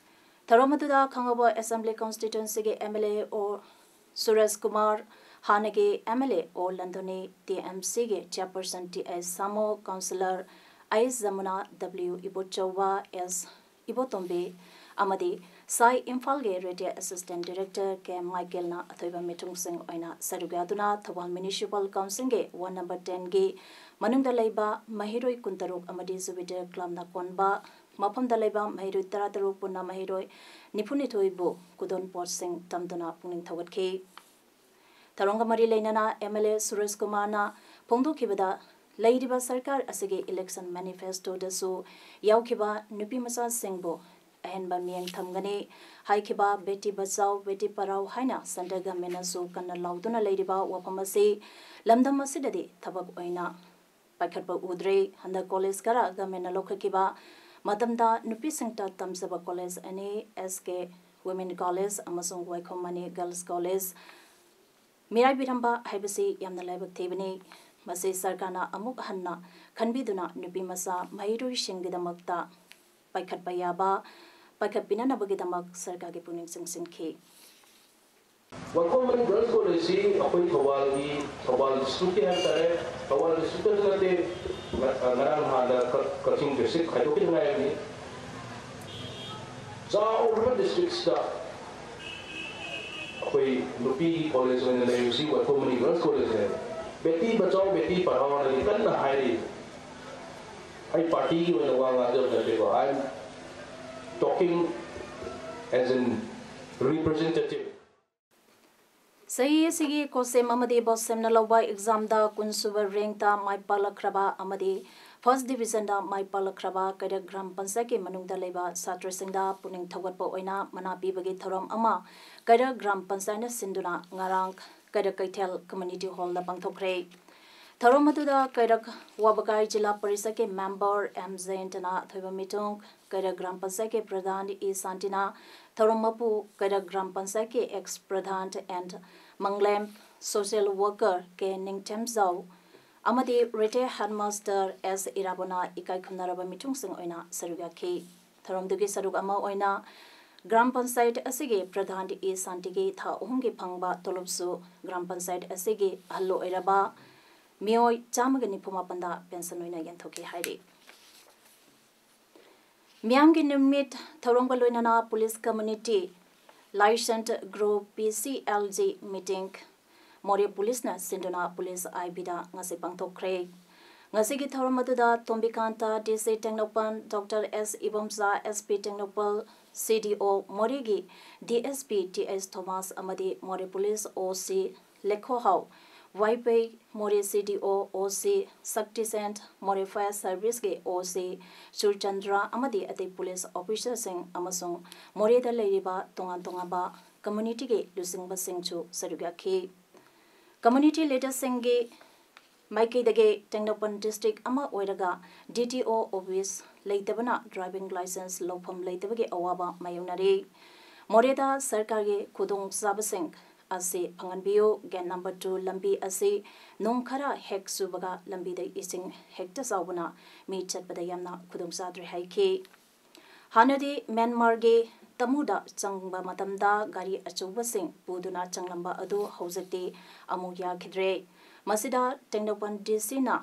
ꯊꯧꯔꯝ ꯑꯗꯨꯗ ꯈꯥꯡꯉꯕꯣꯛ ꯑꯦꯁꯦꯝꯕ꯭ꯂꯤ ꯀꯣꯟꯁꯇꯤꯇ꯭ꯋꯦꯟꯁꯤꯒꯤ ꯑꯦꯝ ꯑꯦꯜ ꯑꯦ ꯑꯣ ꯁꯨꯔꯦꯁ ꯀꯨꯃꯥꯔ, ꯍꯥꯟꯅꯒꯤ ꯑꯦꯝ ꯑꯦꯜ ꯑꯦ ꯑꯣ ꯂꯟꯗꯣꯅꯤ, ꯇꯤ ꯑꯦꯝ ꯁꯤꯒꯤ chairperson T H Shamo, councillor H Jamuna, W Ibochouba, S Ibotombi ꯑꯃꯗꯤ ꯁꯥꯏ ꯏꯝꯐꯥꯜꯒꯤ ꯔꯦꯗꯤꯑꯣ ꯑꯦꯁꯤꯁꯇꯦꯟ ꯗꯥꯏꯔꯦꯛꯇꯔ ꯀꯦ ꯃꯥꯏꯀꯦꯜꯅ ꯑꯊꯣꯏꯕ ꯃꯤꯊꯨꯡꯁꯤꯡ ꯑꯣꯏꯅ ꯁꯔꯨꯛ ꯌꯥꯗꯨꯅ ꯊꯧꯕꯥꯜ ꯃ꯭ꯌꯨꯅꯤꯁꯤꯄꯥꯜ ꯀꯥꯎꯟꯁꯤꯜꯒꯤ ꯋꯥꯔꯗ ꯅꯝꯕꯔ ꯇꯦꯟꯒꯤ ꯃꯅꯨꯡꯗ ꯂꯩꯕ ꯃꯍꯩꯔꯣꯏ ꯀꯨꯟꯇꯔꯨꯛ ꯑꯃꯗꯤ ꯖꯨꯄꯤꯇꯔ ꯀ꯭ꯂꯕꯅ ꯀꯣꯟꯕ ꯃꯐꯝꯗ ꯂꯩꯕ ꯃꯍꯩꯔꯣꯏ ꯇꯔꯥꯇꯔꯨꯛ ꯄꯨꯟꯅ ꯃꯍꯩꯔꯣꯏ ꯅꯤꯐꯨꯅꯤꯊꯣꯏꯕꯨ ꯈꯨꯗꯣꯜ ꯄꯣꯠꯁꯤꯡ ꯇꯝꯗꯨꯅ ꯄꯨꯛꯅꯤꯡ ꯊꯧꯒꯠꯈꯤ꯫ ꯊꯧꯔꯝꯒ ꯃꯔꯤ ꯂꯩꯅꯅ ꯑꯦꯝ ꯑꯦꯜ ꯑꯦ ꯁꯨꯔꯦꯁ ꯀꯨꯃꯥꯔꯅ ꯐꯣꯡꯗꯣꯛꯈꯤꯕꯗ, ꯂꯩꯔꯤꯕ ꯁꯔꯀꯥꯔ ꯑꯁꯤꯒꯤ ꯏꯂꯦꯛꯁꯟ ꯃꯦꯅꯤꯐꯦꯁꯇꯣꯗꯁꯨ ꯌꯥꯎꯈꯤꯕ ꯅꯨꯄꯤ ꯃꯆꯥꯁꯤꯡꯕꯨ ꯑꯍꯦꯟꯕ ꯃꯤꯠꯌꯦꯡ ꯊꯝꯒꯅꯤ ꯍꯥꯏꯈꯤꯕ ꯕꯦꯇꯤ ꯕꯆꯥꯎ, ꯕꯦꯇꯤ ꯄꯔꯥꯎ ꯍꯥꯏꯅ ꯁꯦꯟꯇ꯭ꯔꯦꯜ ꯒꯚꯔꯟꯃꯦꯟꯠꯅꯁꯨ ꯀꯟꯅ ꯂꯥꯎꯗꯨꯅ ꯂꯩꯔꯤꯕ ꯋꯥꯐꯝ ꯑꯁꯤ ꯂꯝꯗꯝ ꯑꯁꯤꯗꯗꯤ ꯊꯕꯛ ꯑꯣꯏꯅ ꯄꯥꯏꯈꯠꯄ ꯎꯗ꯭ꯔꯦ꯫ ꯍꯟꯗꯛ ꯀꯣꯂꯦꯖ ꯈꯔ ꯒꯚꯔꯟꯃꯦꯟꯠꯅ ꯂꯧꯈꯠꯈꯤꯕ ꯃꯇꯝꯗ ꯅꯨꯄꯤꯁꯤꯡꯇ ꯇꯝꯖꯕ ꯀꯣꯂꯦꯖ ꯑꯅꯤ, ꯑꯦꯁ ꯀꯦ ꯋꯨꯃꯦꯟ ꯀꯣꯂꯦꯖ ꯑꯃꯁꯨꯡ ꯋꯥꯏꯈꯣꯝ ꯃꯅꯤ ꯒꯔꯜꯁ ꯀꯣꯂꯦꯖ, ꯃꯤꯔꯥꯏꯕꯤꯔꯝꯕ ꯍꯥꯏꯕꯁꯤ ꯌꯥꯝꯅ ꯂꯥꯏꯕꯛ ꯊꯤꯕꯅꯤ꯫ ꯃꯁꯤ ꯁꯔꯀꯥꯔꯅ ꯑꯃꯨꯛ ꯍꯟꯅ ꯈꯟꯕꯤꯗꯨꯅ ꯅꯨꯄꯤ ꯃꯆꯥ ꯃꯍꯩꯔꯣꯏꯁꯤꯡꯒꯤꯗꯃꯛꯇ ꯄꯥꯏꯈꯠꯄ ꯌꯥꯕ ꯄꯥꯏꯈꯠꯄꯤꯅꯅꯕꯒꯤꯗꯃꯛ ꯁꯔꯀꯥꯔꯒꯤ ꯄꯨꯛꯅꯤꯡ ꯆꯤꯡꯁꯤꯟꯈꯤ꯫ ꯋꯥꯏꯈꯣꯝ ꯃꯅꯤ ꯒꯔꯜꯁ ꯀꯣꯂꯦꯖꯁꯤ ꯑꯩꯈꯣꯏ ꯊꯧꯕꯥꯜꯒꯤ, ꯊꯧꯕꯥꯜ ꯗꯤꯁꯇ꯭ꯔꯤꯛꯀꯤ ꯍꯥꯏꯕ ꯇꯥꯔꯦ, ꯊꯧꯕꯥꯜ ꯗꯤꯁꯇ꯭ꯔꯤꯛꯇꯁꯨ ꯅꯠꯇꯦ, ꯉ-, ꯉꯔꯥꯡ ꯅꯍꯥꯟꯗ ꯀꯛ-, ꯀꯛꯆꯤꯡ ꯗꯤꯁꯇ꯭ꯔꯤꯛ ꯈꯥꯏꯗꯣꯛꯈꯤꯗ ꯉꯥꯏꯔꯕꯅꯤ꯫ ꯆꯥꯎꯔꯕ ꯗꯤꯁꯇ꯭ꯔꯤꯛꯁꯤꯗ ꯑꯩꯈꯣꯏ ꯅꯨꯄꯤꯒꯤ ꯀꯣꯂꯦꯖ ꯑꯣꯏꯅ ꯂꯩꯔꯤꯕꯁꯤ ꯋꯥꯏꯈꯣꯝ ꯃꯅꯤ ꯒꯔꯜꯁ ꯀꯣꯂꯦꯖꯅꯦ꯫ ꯕꯦꯇꯤ ꯕꯆꯥꯎ ꯕꯦꯇꯤ ꯄꯔꯍꯥꯎ ꯑꯅꯗꯤ ꯀꯟꯅ ꯍꯥꯏꯔꯤ꯫ ꯑꯩ ꯄꯥꯔꯇꯤꯒꯤ ꯑꯣꯏꯅ ꯋꯥ ꯉꯥꯡꯖꯕ ꯅꯠꯇꯦꯀꯣ, I am talking as in representative. ꯆꯍꯤ ꯑꯁꯤꯒꯤ ꯀꯣꯁꯦꯝ ꯑꯃꯗꯤ ꯕꯣꯁꯦꯝꯅ ꯂꯧꯕ ꯑꯦꯛꯖꯥꯝꯗ ꯀꯨꯟꯁꯨꯕ ꯔꯦꯡꯛꯇ ꯃꯥꯏ ꯄꯥꯛꯂꯛꯈ꯭ꯔꯕ ꯑꯃꯗꯤ ꯐꯥꯔꯁ ꯗꯤꯕꯤꯖꯟꯗ ꯃꯥꯏ ꯄꯥꯛꯂꯛꯈ꯭ꯔꯕ ꯀꯩꯔꯛ ꯒ꯭ꯔꯥꯝ ꯄꯟꯆꯥꯌꯠꯀꯤ ꯃꯅꯨꯡꯗ ꯂꯩꯕ ꯁꯥꯇ꯭ꯔꯁꯤꯡꯗ ꯄꯨꯛꯅꯤꯡ ꯊꯧꯒꯠꯄ ꯑꯣꯏꯅ ꯃꯅꯥ ꯄꯤꯕꯒꯤ ꯊꯧꯔꯝ ꯑꯃ ꯀꯩꯔꯛ ꯒ꯭ꯔꯥꯝ ꯄꯟꯆꯥꯌꯠꯅ ꯁꯤꯟꯗꯨꯅ ꯉꯔꯥꯡ ꯀꯩꯔꯛ ꯀꯩꯊꯦꯜ ꯀꯝꯃ꯭ꯌꯨꯅꯤꯇꯤ ꯍꯣꯜꯗ ꯄꯥꯡꯊꯣꯛꯈ꯭ꯔꯦ꯫ ꯊꯧꯔꯝ ꯑꯗꯨꯗ ꯀꯩꯔꯛ ꯋꯥꯕꯒꯥꯏ ꯖꯤꯂꯥ ꯄꯔꯤꯁꯠꯀꯤ ꯃꯦꯝꯕꯔ ꯑꯦꯝ ꯖꯌꯟꯇꯅ ꯑꯊꯣꯏꯕ ꯃꯤꯊꯨꯡ, ꯀꯩꯔꯛ ꯒ꯭ꯔꯥꯝ ꯄꯟꯆꯥꯌꯠꯀꯤ ꯄ꯭ꯔꯙꯥꯟ ꯏ ꯁꯥꯟꯇꯤꯅ ꯊꯧꯔꯝ ꯃꯄꯨ, ꯀꯩꯔꯛ ꯒ꯭ꯔꯥꯝ ꯄꯟꯆꯥꯌꯠꯀꯤ ex pradhan N Manglem, social worker K Ningthemjao ꯑꯃꯗꯤ ꯔꯤꯇꯥꯌꯔ ꯍꯦꯗꯃꯥꯁꯇꯔ ꯑꯦꯁ ꯏꯔꯥꯕꯣꯅ ꯏꯀꯥꯏ ꯈꯨꯝꯅꯔꯕ ꯃꯤꯊꯨꯡꯁꯤꯡ ꯑꯣꯏꯅ ꯁꯔꯨꯛ ꯌꯥꯈꯤ꯫ ꯊꯧꯔꯝꯗꯨꯒꯤ ꯁꯔꯨꯛ ꯑꯃ ꯑꯣꯏꯅ ꯒ꯭ꯔꯥꯝ ꯄꯟꯆꯥꯌꯠ ꯑꯁꯤꯒꯤ ꯄ꯭ꯔꯙꯥꯟ ꯏ ꯁꯥꯟꯇꯤꯒꯤ ꯊꯥ ꯑꯍꯨꯝꯒꯤ ꯐꯪꯕ ꯇꯣꯂꯣꯞꯁꯨ ꯒ꯭ꯔꯥꯝ ꯄꯟꯆꯥꯌꯠ ꯑꯁꯤꯒꯤ ꯑꯍꯜ ꯑꯣꯏꯔꯕ ꯃꯤꯑꯣꯏ ꯆꯥꯝꯃꯒ ꯅꯤꯐꯨ ꯃꯥꯄꯟꯗ ꯄꯦꯟꯁꯟ ꯑꯣꯏꯅ ꯌꯦꯟꯊꯣꯛꯈꯤ ꯍꯥꯏꯔꯤ꯫ ꯃꯤꯌꯥꯝꯒꯤ ꯅꯨꯃꯤꯠ ꯊꯧꯔꯝꯒ ꯂꯣꯏꯅꯅ ꯄꯨꯂꯤꯁ ꯀꯝꯃ꯭ꯌꯨꯅꯤꯇꯤ ꯂꯥꯏꯁꯦꯟꯁ ꯒ꯭ꯔꯨꯞ ꯄꯤ ꯁꯤ ꯑꯦꯜ ꯖꯤ ꯃꯤꯇꯤꯡ ꯃꯣꯔꯦ ꯄꯨꯂꯤꯁꯅ ꯁꯤꯟꯗꯨꯅ ꯄꯨꯂꯤꯁ ꯑꯥꯏ ꯕꯤꯗ ꯉꯁꯤ ꯄꯥꯡꯊꯣꯛꯈ꯭ꯔꯦ꯫ ꯉꯁꯤꯒꯤ ꯊꯧꯔꯝ ꯑꯗꯨꯗ ꯇꯣꯝꯕꯤꯀꯥꯟꯇ ꯗꯤ ꯁꯤ ꯇꯦꯡꯅꯧꯄꯜ, ꯗꯣꯛꯇꯔ ꯑꯦꯁ ꯏꯕꯣꯝꯆꯥ ꯑꯦꯁ ꯄꯤ ꯇꯦꯡꯅꯧꯄꯜ, ꯁꯤ ꯗꯤ ꯑꯣ ꯃꯣꯔꯦꯒꯤ D S P T H Thomas ꯑꯃꯗꯤ ꯃꯣꯔꯦ ꯄꯨꯂꯤꯁ ꯑꯣ ꯁꯤ ꯂꯦꯈꯣꯍꯥꯎ ꯋꯥꯏꯄꯩ, ꯃꯣꯔꯦ ꯁꯤ ꯗꯤ ꯑꯣ ꯑꯣ ꯁꯤ ꯁꯛꯇꯤꯁꯦꯟ, ꯃꯣꯔꯦ ꯐꯥꯌꯔ ꯁꯔꯚꯤꯁꯀꯤ ꯑꯣ ꯁꯤ ꯁꯨꯔꯆꯟꯗ꯭ꯔ ꯑꯃꯗꯤ ꯑꯇꯩ ꯄꯨꯂꯤꯁ ꯑꯣꯐꯤꯁꯔꯁꯤꯡ ꯑꯃꯁꯨꯡ ꯃꯣꯔꯦꯗ ꯂꯩꯔꯤꯕ ꯇꯣꯉꯥꯟ ꯇꯣꯉꯥꯟꯕ ꯀꯝꯃ꯭ꯌꯨꯅꯤꯇꯤꯒꯤ ꯂꯨꯆꯤꯡꯕꯁꯤꯡꯁꯨ ꯁꯔꯨꯛ ꯌꯥꯈꯤ꯫ ꯀꯝꯃ꯭ꯌꯨꯅꯤꯇꯤ ꯂꯤꯗꯔꯁꯤꯡꯒꯤ ꯃꯥꯏꯀꯩꯗꯒꯤ ꯇꯦꯡꯅꯧꯄꯜ ꯗꯤꯁꯇ꯭ꯔꯤꯛ ꯑꯃ ꯑꯣꯏꯔꯒ ꯗꯤ ꯇꯤ ꯑꯣ ꯑꯣꯐꯤꯁ ꯂꯩꯇꯕꯅ ꯗ꯭ꯔꯥꯏꯚꯤꯡ ꯂꯥꯏꯁꯦꯟꯁ ꯂꯧꯐꯝ ꯂꯩꯇꯕꯒꯤ ꯑꯋꯥꯕ ꯃꯥꯌꯣꯛꯅꯔꯤ꯫ ꯃꯣꯔꯦꯗ ꯁꯔꯀꯥꯔꯒꯤ ꯈꯨꯗꯣꯡꯆꯥꯕꯁꯤꯡ ꯑꯁꯤ ꯐꯪꯍꯟꯕꯤꯌꯨ꯫ ꯒꯦꯠ ꯅꯝꯕꯔ ꯇꯨ ꯂꯝꯕꯤ ꯑꯁꯤ ꯅꯣꯡ ꯈꯔ ꯍꯦꯛ ꯆꯨꯕꯒ ꯂꯝꯕꯤꯗ ꯏꯁꯤꯡ ꯍꯦꯛꯇ ꯆꯥꯎꯕꯅ ꯃꯤ ꯆꯠꯄꯗ ꯌꯥꯝꯅ ꯈꯨꯗꯣꯡꯆꯥꯗ꯭ꯔꯦ ꯍꯥꯏꯈꯤ꯫ ꯍꯥꯟꯅꯗꯤ ꯃ꯭ꯌꯥꯟꯃꯥꯔꯒꯤ ꯇꯃꯨꯗ ꯆꯪꯕ ꯃꯇꯝꯗ ꯒꯥꯔꯤ ꯑꯆꯧꯕꯁꯤꯡ ꯄꯨꯗꯨꯅ ꯆꯪꯂꯝꯕ ꯑꯗꯨ ꯍꯧꯖꯤꯛꯇꯤ ꯑꯃꯨꯛ ꯌꯥꯈꯤꯗ꯭ꯔꯦ꯫ ꯃꯁꯤꯗ ꯇꯦꯡꯅꯧꯄꯜ ꯗꯤ ꯁꯤꯅ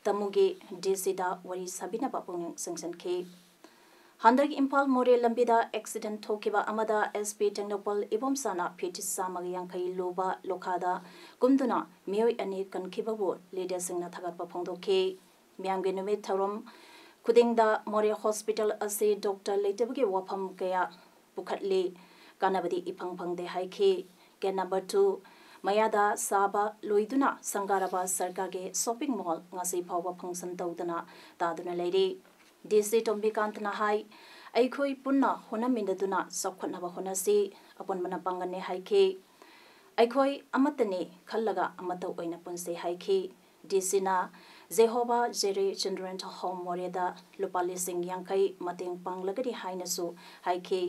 ꯇꯃꯨꯒꯤ ꯗꯤ ꯁꯤꯗ ꯋꯥꯔꯤ ꯁꯥꯕꯤꯅꯕ ꯄꯨꯛꯅꯤꯡ ꯆꯤꯡꯁꯤꯟꯈꯤ꯫ ꯍꯟꯗꯛ ꯏꯝꯐꯥꯜ ꯃꯣꯔꯦ ꯂꯝꯕꯤꯗ ꯑꯦꯛꯁꯤꯗꯦꯟ ꯊꯣꯛꯈꯤꯕ ꯑꯃꯗ ꯑꯦꯁ ꯄꯤ ꯇꯦꯡꯅꯧꯄꯜ ꯏꯕꯣꯝꯆꯥꯅ ꯐꯤꯠ ꯆꯥꯝꯃꯒ ꯌꯥꯡꯈꯩ ꯂꯨꯕ ꯂꯣꯈꯥꯗ ꯀꯨꯝꯗꯨꯅ ꯃꯤꯑꯣꯏ ꯑꯅꯤ ꯀꯟꯈꯤꯕꯕꯨ ꯂꯤꯗꯔꯁꯤꯡꯅ ꯊꯥꯒꯠꯄ ꯐꯣꯡꯗꯣꯛꯈꯤ꯫ ꯃꯤꯌꯥꯝꯒꯤ ꯅꯨꯃꯤꯠ ꯊꯧꯔꯝ ꯈꯨꯗꯤꯡꯗ ꯃꯣꯔꯦ ꯍꯣꯁꯄꯤꯇꯥꯜ ꯑꯁꯤ ꯗꯣꯛꯇꯔ ꯂꯩꯇꯕꯒꯤ ꯋꯥꯐꯝ ꯀꯌꯥ ꯄꯨꯈꯠꯂꯤ, ꯀꯥꯟꯅꯕꯗꯤ ꯏꯐꯪ ꯐꯪꯗꯦ ꯍꯥꯏꯈꯤ꯫ ꯒꯦꯠ ꯅꯝꯕꯔ ꯇꯨ ꯃꯌꯥꯗ ꯁꯥꯕ ꯂꯣꯏꯗꯨꯅ ꯁꯪꯒꯥꯔꯕ ꯁꯔꯀꯥꯔꯒꯤ ꯁꯣꯞꯄꯤꯡ ꯃꯣꯜ ꯉꯁꯤ ꯐꯥꯎꯕ ꯐꯪꯁꯟ ꯇꯧꯗꯅ ꯇꯥꯗꯨꯅ ꯂꯩꯔꯤ꯫ ꯗꯤ ꯁꯤ ꯇꯣꯝꯕꯤꯀꯥꯟꯇꯅ ꯍꯥꯏ, ꯑꯩꯈꯣꯏ ꯄꯨꯟꯅ ꯍꯣꯠꯅꯃꯤꯟꯅꯗꯨꯅ ꯆꯥꯎꯈꯠꯅꯕ ꯍꯣꯠꯅꯁꯤ, ꯑꯄꯨꯟꯕꯅ ꯄꯥꯡꯒꯜꯅꯤ ꯍꯥꯏꯈꯤ꯫ ꯑꯩꯈꯣꯏ ꯑꯃꯠꯇꯅꯤ ꯈꯜꯂꯒ ꯑꯃꯠꯇ ꯑꯣꯏꯅ ꯄꯨꯟꯁꯤ ꯍꯥꯏꯈꯤ꯫ ꯗꯤ ꯁꯤꯅ ꯖꯦꯍꯣꯕꯥ ꯖꯦꯔꯦ ꯆꯤꯜꯗ꯭ꯔꯦꯟ ꯍꯣꯝ ꯃꯣꯔꯦꯗ ꯂꯨꯄꯥ ꯂꯤꯁꯤꯡ ꯌꯥꯡꯈꯩ ꯃꯇꯦꯡ ꯄꯥꯡꯂꯒꯅꯤ ꯍꯥꯏꯅꯁꯨ ꯍꯥꯏꯈꯤ꯫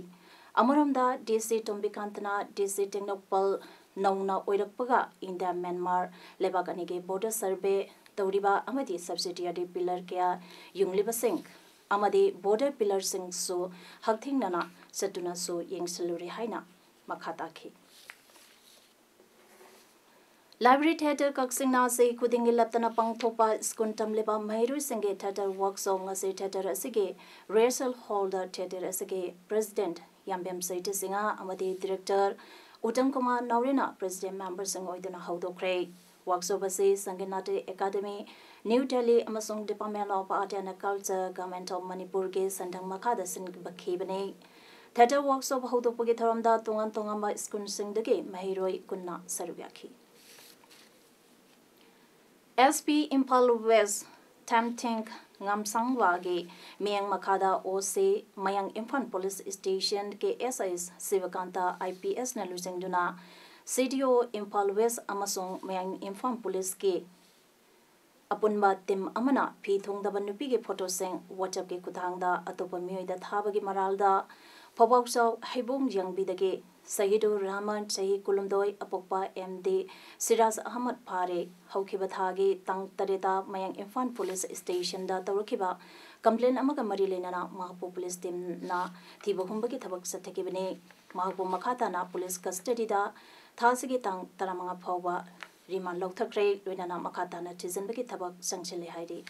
ꯑꯃꯔꯣꯝꯗ ꯗꯤ ꯁꯤ ꯇꯣꯝꯕꯤꯀꯥꯟꯇꯅ ꯗꯤ ꯁꯤ ꯇꯦꯡꯅꯧꯄꯜ ꯅꯧꯅ ꯑꯣꯏꯔꯛꯄꯒ ꯏꯟꯗꯤꯌꯥ ꯃ꯭ꯌꯥꯟꯃꯥꯔ ꯂꯩꯕꯥꯛ ꯑꯅꯤꯒꯤ ꯕꯣꯔꯗꯔ ꯁꯔꯚꯦ ꯇꯧꯔꯤꯕ ꯑꯃꯗꯤ ꯁꯕꯁꯤꯗꯤꯌꯥꯔꯤ ꯄꯤꯂꯔ ꯀꯌꯥ ꯌꯨꯡꯂꯤꯕꯁꯤꯡ ꯑꯃꯗꯤ ꯕꯣꯔꯗꯔ ꯄꯤꯂꯔꯁꯤꯡꯁꯨ ꯍꯛꯊꯦꯡꯅꯅ ꯆꯠꯇꯨꯅꯁꯨ ꯌꯦꯡꯁꯤꯜꯂꯨꯔꯦ ꯍꯥꯏꯅ ꯃꯈꯥ ꯇꯥꯈꯤ꯫ ꯂꯥꯏꯕ꯭ꯔꯦꯔꯤ ꯊꯤꯌꯦꯇꯔ ꯀꯛꯆꯤꯡꯅ ꯆꯍꯤ ꯈꯨꯗꯤꯡꯒꯤ ꯂꯦꯞꯇꯅ ꯄꯥꯡꯊꯣꯛꯄ ꯁ꯭ꯀꯨꯜ ꯇꯝꯂꯤꯕ ꯃꯍꯩꯔꯣꯏꯁꯤꯡꯒꯤ ꯊꯤꯌꯦꯇꯔ ꯋꯥꯔꯛꯁꯣꯞ ꯉꯁꯤ ꯊꯤꯌꯦꯇꯔ ꯑꯁꯤꯒꯤ ꯔꯤꯍꯔꯁꯦꯜ ꯍꯣꯜꯗ ꯊꯤꯌꯦꯇꯔ ꯑꯁꯤꯒꯤ ꯄ꯭ꯔꯦꯁꯤꯗꯦꯟꯠ ꯌꯥꯝꯕꯦꯝ ꯁꯩꯇꯤꯁꯤꯡꯍ ꯑꯃꯗꯤ ꯗꯤꯔꯦꯛꯇꯔ ꯎꯇꯝ ꯀꯨꯃꯥꯔ ꯅꯥꯎꯔꯦꯅ ꯄ꯭ꯔꯦꯁꯤꯗꯦꯟꯠ ꯃꯦꯝꯕꯔꯁꯤꯡ ꯑꯣꯏꯗꯨꯅ ꯍꯧꯗꯣꯛꯈ꯭ꯔꯦ꯫ ꯋꯥꯔꯛꯁꯣꯞ ꯑꯁꯤ ꯁꯪꯒꯤꯠ ꯅꯥꯇ꯭ꯌ ꯑꯦꯀꯥꯗꯃꯤ, ꯅ꯭ꯌꯨ ꯗꯦꯜꯂꯤ ꯑꯃꯁꯨꯡ Department of Art and Culture, Government of ꯃꯅꯤꯄꯨꯔꯒꯤ ꯁꯦꯟꯊꯪ ꯃꯈꯥꯗ ꯁꯤꯟꯕꯈꯤꯕꯅꯤ꯫ ꯊꯤꯌꯦꯇꯔ ꯋꯥꯔꯛꯁꯣꯞ ꯍꯧꯗꯣꯛꯄꯒꯤ ꯊꯧꯔꯝꯗ ꯇꯣꯉꯥꯟ ꯇꯣꯉꯥꯟꯕ ꯁ꯭ꯀꯨꯜꯁꯤꯡꯗꯒꯤ ꯃꯍꯩꯔꯣꯏ ꯀꯨꯟꯅ ꯁꯔꯨꯛ ꯌꯥꯈꯤ꯫ ꯑꯦꯁ ꯄꯤ ꯏꯝꯐꯥꯜ ꯋꯦꯁ ꯊꯦꯝꯊꯤꯡ ꯉꯥꯝꯁꯥꯡꯕꯒꯤ ꯃꯤꯠꯌꯦꯡ ꯃꯈꯥꯗ O C Mayang Imphal police station K S I Shibakanta I P ꯑꯦꯁꯅ ꯂꯨꯆꯤꯡꯗꯨꯅ ꯁꯤ ꯗꯤ ꯑꯣ ꯏꯝꯐꯥꯜ ꯋꯦꯁ ꯑꯃꯁꯨꯡ ꯃꯌꯥꯡ ꯏꯝꯐꯥꯜ ꯄꯨꯂꯤꯁꯀꯤ ꯑꯄꯨꯟꯕ ꯇꯤꯝ ꯑꯃꯅ ꯐꯤ ꯊꯨꯡꯗꯕ ꯅꯨꯄꯤꯒꯤ ꯐꯣꯇꯣꯁꯤꯡ WhatsApp-ꯀꯤ ꯈꯨꯠꯊꯥꯡꯗ ꯑꯇꯣꯞꯄ ꯃꯤꯑꯣꯏꯗ ꯊꯥꯕꯒꯤ ꯃꯔꯥꯜꯗ ꯐꯧꯕꯥꯛꯆꯥꯎ ꯍꯩꯕꯣꯡ ꯌꯥꯡꯕꯤꯗꯒꯤ ꯁꯍꯤꯗꯨꯔ ꯔꯍꯃꯟ, ꯆꯍꯤ ꯀꯨꯟꯍꯨꯝꯗꯣꯏ, ꯑꯄꯣꯛꯄ ꯑꯦꯝ ꯗꯤ ꯁꯤꯔꯥꯖ ꯑꯍꯃꯗ ꯐꯥꯔꯦ꯫ ꯍꯧꯈꯤꯕ ꯊꯥꯒꯤ ꯇꯥꯡ ꯇꯔꯦꯠꯇ ꯃꯌꯥꯡ ꯏꯝꯐꯥꯜ ꯄꯨꯂꯤꯁ ꯁ꯭ꯇꯦꯁꯟꯗ ꯇꯧꯔꯛꯈꯤꯕ ꯀꯝꯄ꯭ꯂꯦꯟ ꯑꯃꯒ ꯃꯔꯤ ꯂꯩꯅꯅ ꯃꯍꯥꯛꯄꯨ ꯄꯨꯂꯤꯁ ꯇꯤꯝꯅ ꯊꯤꯕ ꯍꯨꯝꯕꯒꯤ ꯊꯕꯛ ꯆꯠꯊꯈꯤꯕꯅꯤ꯫ ꯃꯍꯥꯛꯄꯨ ꯃꯈꯥ ꯇꯥꯅ ꯄꯨꯂꯤꯁ ꯀꯁꯇꯗꯤꯗ ꯊꯥꯁꯤꯒꯤ ꯇꯥꯡ ꯇꯔꯥꯃꯉꯥ ꯐꯥꯎꯕ ꯔꯤꯃꯥꯟ ꯂꯧꯊꯈ꯭ꯔꯦ, ꯂꯣꯏꯅꯅ ꯃꯈꯥ ꯇꯥꯅ ꯊꯤꯖꯤꯟꯕꯒꯤ ꯊꯕꯛ ꯆꯪꯁꯤꯜꯂꯤ ꯍꯥꯏꯔꯤ꯫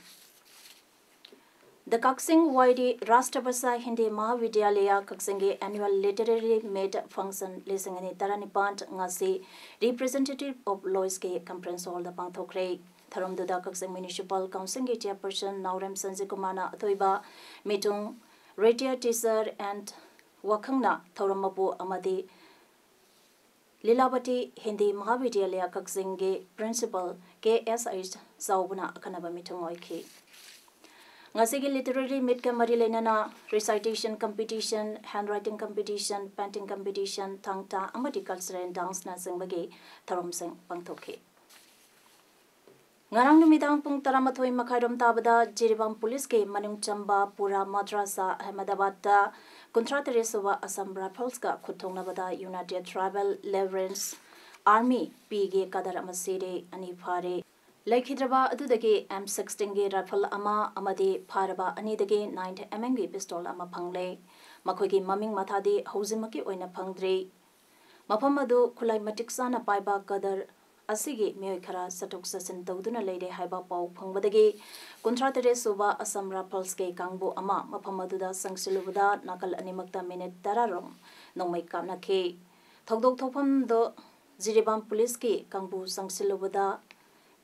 The Kakching Y D Rashtrabhasha Hindi Mahavidyalaya ꯀꯛꯆꯤꯡꯒꯤ annual literary meet function ꯂꯤꯁꯤꯡ ꯑꯅꯤ ꯇꯔꯥꯅꯤꯄꯥꯟ ꯉꯁꯤ Representative of Loisꯀꯤ conference hallꯗ ꯄꯥꯡꯊꯣꯛꯈ꯭ꯔꯦ꯫ ꯊꯧꯔꯝꯗꯨꯗ ꯀꯛꯆꯤꯡ Municipal Councilꯒꯤ chairperson ꯅꯥꯎꯔꯦꯝ ꯁꯟꯖꯤꯠ ꯀꯨꯃꯥꯔꯅ ꯑꯊꯣꯏꯕ ꯃꯤꯊꯨꯡ, retired teacher and ꯋꯥꯈꯪꯅ ꯊꯧꯔꯝ ꯃꯄꯨ ꯑꯃꯗꯤ ꯂꯤꯂꯥꯕꯇꯤ ꯍꯤꯟꯗꯤ ꯃꯍꯥꯕꯤꯗ꯭ꯌꯥꯂꯌ ꯀꯛꯆꯤꯡꯒꯤ principal ꯀꯦ ꯑꯦꯁ ꯑꯩꯆ ꯆꯥꯎꯕꯅ ꯑꯈꯟꯅꯕ ꯃꯤꯊꯨꯡ ꯑꯣꯏꯈꯤ꯫ ꯉꯁꯤꯒꯤ literary meetꯀ ꯃꯔꯤ ꯂꯩꯅꯅ recitation competition, handwriting competition, painting competition, ꯊꯥꯡ ꯇꯥ ꯑꯃꯗꯤ cultural danceꯅꯆꯤꯡꯕꯒꯤ ꯊꯧꯔꯝꯁꯤꯡ ꯄꯥꯡꯊꯣꯛꯈꯤ꯫ ꯉꯔꯥꯡ ꯅꯨꯃꯤꯗꯥꯡ ꯄꯨꯡ ꯇꯔꯥꯃꯥꯊꯣꯏ ꯃꯈꯥꯏꯔꯣꯝ ꯇꯥꯕꯗ ꯖꯤꯔꯤꯕꯥꯝ ꯄꯨꯂꯤꯁꯀꯤ ꯃꯅꯨꯡ ꯆꯟꯕ ꯄꯨꯔꯥ ꯃꯗ꯭ꯔꯥꯁꯥ ꯑꯍꯃꯗꯥꯕꯥꯗꯇ ꯀꯨꯟꯊ꯭ꯔꯥ ꯇꯔꯦꯠ ꯁꯨꯕ ꯑꯁꯥꯝ ꯔꯥꯏꯐꯜꯁꯀ ꯈꯨꯠ ꯊꯣꯛꯅꯕꯗ United Tribal Liberation Army, ꯄꯤꯒꯤ ꯀꯥꯗꯔ ꯑꯃ ꯁꯤꯔꯦ, ꯑꯅꯤ ꯐꯥꯔꯦ꯫ ꯂꯩꯈꯤꯗ꯭ꯔꯕ ꯑꯗꯨꯗꯒꯤ ꯑꯦꯝ ꯁꯤꯛꯁꯇꯤꯟꯒꯤ ꯔꯥꯏꯐꯜ ꯑꯃ ꯑꯃꯗꯤ ꯐꯥꯔꯕ ꯑꯅꯤꯗꯒꯤ ꯅꯥꯏꯟ ꯑꯦꯝ ꯑꯦꯝꯒꯤ ꯄꯤꯁꯇꯣꯜ ꯑꯃ ꯐꯪꯂꯦ꯫ ꯃꯈꯣꯏꯒꯤ ꯃꯃꯤꯡ ꯃꯊꯥꯗꯤ ꯍꯧꯖꯤꯛꯃꯛꯀꯤ ꯑꯣꯏꯅ ꯐꯪꯗ꯭ꯔꯤ꯫ ꯃꯐꯝ ꯑꯗꯨ ꯈꯨꯠꯂꯥꯏ ꯃꯇꯤꯛ ꯆꯥꯅ ꯄꯥꯏꯕ ꯀꯗꯔ ꯑꯁꯤꯒꯤ ꯃꯤꯑꯣꯏ ꯈꯔ ꯆꯠꯊꯣꯛ ꯆꯠꯁꯤꯟ ꯇꯧꯗꯨꯅ ꯂꯩꯔꯦ ꯍꯥꯏꯕ ꯄꯥꯎ ꯐꯪꯕꯗꯒꯤ ꯀꯨꯟꯊ꯭ꯔꯥ ꯇꯔꯦꯠ ꯁꯨꯕ ꯑꯁꯥꯝ ꯔꯥꯏꯐꯜꯁꯀꯤ ꯀꯥꯡꯕꯨ ꯑꯃ ꯃꯐꯝ ꯑꯗꯨꯗ ꯆꯪꯁꯤꯜꯂꯨꯕꯗ ꯅꯥꯀꯜ ꯑꯅꯤꯃꯛꯇ ꯃꯤꯅꯤꯠ ꯇꯔꯥ ꯔꯣꯝ ꯅꯣꯡꯃꯩ ꯀꯥꯞꯅꯈꯤ꯫ ꯊꯧꯗꯣꯛ ꯊꯣꯛꯐꯝꯗꯨ ꯖꯤꯔꯤꯕꯥꯝ ꯄꯨꯂꯤꯁꯀꯤ ꯀꯥꯡꯕꯨ ꯆꯪꯁꯤꯜꯂꯨꯕꯗ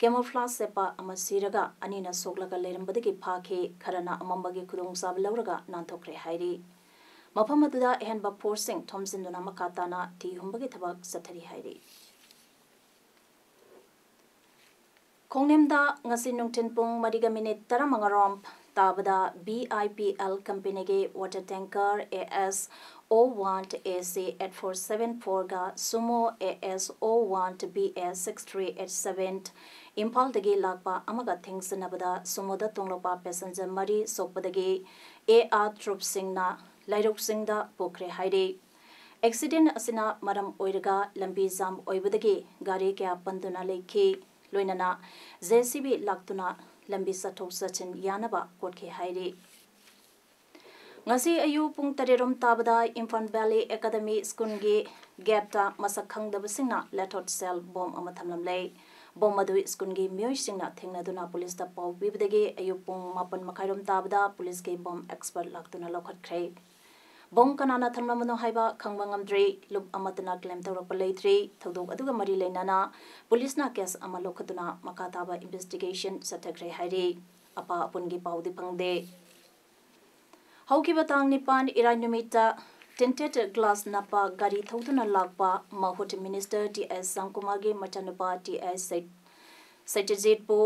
camouflage ꯁꯦꯠꯄ ꯑꯃ ꯁꯤꯔꯒ ꯑꯅꯤꯅ ꯁꯣꯛꯂꯒ ꯂꯩꯔꯝꯕꯗꯒꯤ ꯐꯥꯈꯤ, ꯈꯔꯅ ꯑꯃꯝꯕꯒꯤ ꯈꯨꯗꯣꯡꯆꯥꯕ ꯂꯧꯔꯒ ꯅꯥꯟꯊꯣꯛꯈ꯭ꯔꯦ ꯍꯥꯏꯔꯤ꯫ ꯃꯐꯝ ꯑꯗꯨꯗ ꯑꯍꯦꯟꯕ ꯐꯣꯔꯁꯁꯤꯡ ꯊꯣꯝꯖꯤꯟꯗꯨꯅ ꯃꯈꯥ ꯇꯥꯅ ꯊꯤ ꯍꯨꯝꯕꯒꯤ ꯊꯕꯛ ꯆꯠꯊꯔꯤ ꯍꯥꯏꯔꯤ꯫ ꯈꯣꯡꯅꯦꯝꯗ ꯉꯁꯤ ꯅꯨꯡꯊꯤꯜ ꯄꯨꯡ ꯃꯔꯤꯒ ꯃꯤꯅꯤꯠ ꯇꯔꯥꯃꯉꯥꯔꯣꯝ ꯇꯥꯕꯗ ꯕꯤ ꯑꯥꯏ ꯄꯤ ꯑꯦꯜ ꯀꯝꯄꯦꯅꯤꯒꯤ water tanker A S O one A C eight four seven four ꯒ Sumo A S O one B A six three eight seven ꯏꯝꯐꯥꯜꯗꯒꯤ ꯂꯥꯛꯄ ꯑꯃꯒ ꯊꯦꯡꯖꯤꯟꯅꯕꯗ ꯁꯨꯃꯣꯗ ꯇꯣꯡꯂꯛꯄ ꯄꯦꯁꯦꯟꯖꯔ ꯃꯔꯤ ꯁꯣꯛꯄꯗꯒꯤ ꯑꯦ ꯑꯥꯔ ꯇ꯭ꯔꯨꯞꯁꯤꯡꯅ ꯂꯥꯏꯔꯣꯛꯁꯤꯡꯗ ꯄꯣꯛꯈ꯭ꯔꯦ ꯍꯥꯏꯔꯤ꯫ Accident ꯑꯁꯤꯅ ꯃꯔꯝ ꯑꯣꯏꯔꯒ ꯂꯝꯕꯤ ꯖꯥꯝ ꯑꯣꯏꯕꯗꯒꯤ ꯒꯥꯔꯤ ꯀꯌꯥ ꯄꯟꯗꯨꯅ ꯂꯩꯈꯤ꯫ ꯂꯣꯏꯅꯅ ꯖꯦ ꯁꯤ ꯕꯤ ꯂꯥꯛꯇꯨꯅ ꯂꯝꯕꯤ ꯆꯠꯊꯣꯛ ꯆꯠꯁꯤꯟ ꯌꯥꯅꯕ ꯀꯣꯠꯈꯤ ꯍꯥꯏꯔꯤ꯫ ꯉꯁꯤ ꯑꯌꯨꯛ ꯄꯨꯡ ꯇꯔꯦꯠ ꯔꯣꯝ ꯇꯥꯕꯗ ꯏꯝꯐꯥꯜ ꯚꯦꯂꯤ ꯑꯦꯀꯥꯗꯃꯤ ꯁ꯭ꯀꯨꯜꯒꯤ ꯒꯦꯠꯇ ꯃꯁꯛ ꯈꯪꯗꯕꯁꯤꯡꯅ ꯂꯦꯊꯣꯠ ꯁꯦꯜ ꯕꯣꯝ ꯑꯃ ꯊꯝꯂꯝꯂꯦ꯫ ꯕꯣꯝ ꯑꯗꯨ ꯁ꯭ꯀꯨꯜꯒꯤ ꯃꯤꯑꯣꯏꯁꯤꯡꯅ ꯊꯦꯡꯅꯗꯨꯅ ꯄꯨꯂꯤꯁꯇ ꯄꯥꯎ ꯄꯤꯕꯗꯒꯤ ꯑꯌꯨꯛ ꯄꯨꯡ ꯃꯥꯄꯟ ꯃꯈꯥꯏꯔꯣꯝ ꯇꯥꯕꯗ ꯄꯨꯂꯤꯁꯀꯤ ꯕꯣꯝ ꯑꯦꯛꯁꯄꯔꯠ ꯂꯥꯛꯇꯨꯅ ꯂꯧꯈꯠꯈ꯭ꯔꯦ꯫ ꯕꯣꯝ ꯀꯅꯥꯅ ꯊꯝꯂꯝꯕꯅꯣ ꯍꯥꯏꯕ ꯈꯪꯕ ꯉꯝꯗ꯭ꯔꯤ꯫ ꯂꯨꯞ ꯑꯃꯠꯇꯅ ꯀ꯭ꯂꯦꯝ ꯇꯧꯔꯛꯄ ꯂꯩꯇ꯭ꯔꯤ꯫ ꯊꯧꯗꯣꯛ ꯑꯗꯨꯒ ꯃꯔꯤ ꯂꯩꯅꯅ ꯄꯨꯂꯤꯁꯅ ꯀꯦꯁ ꯑꯃ ꯂꯧꯈꯠꯇꯨꯅ ꯃꯈꯥ ꯇꯥꯕ ꯏꯟꯚꯦꯁꯇꯤꯒꯦꯁꯟ ꯆꯠꯊꯈ꯭ꯔꯦ ꯍꯥꯏꯔꯤ꯫ ꯑꯄꯥ ꯑꯄꯨꯟꯒꯤ ꯄꯥꯎꯗꯤ ꯐꯪꯗꯦ꯫ ꯍꯧꯈꯤꯕ ꯇꯥꯡ ꯅꯤꯄꯥꯟ ꯏꯔꯥꯏ ꯅꯨꯃꯤꯠꯇ ꯇꯤꯟꯇꯦꯠ ꯒ꯭ꯂꯥꯁ ꯅꯞꯄ ꯒꯥꯔꯤ ꯊꯧꯗꯨꯅ ꯂꯥꯛꯄ ꯃꯍꯨꯠ ꯃꯤꯅꯤꯁꯇꯔ ꯇꯤ ꯑꯦꯁ ꯁꯥꯟꯇꯀꯨꯃꯥꯔꯒꯤ ꯃꯆꯥꯅꯨꯄꯥ ꯇꯤ ꯑꯦꯁ ꯁꯩ-, ꯁꯩꯇꯖꯤꯠꯄꯨ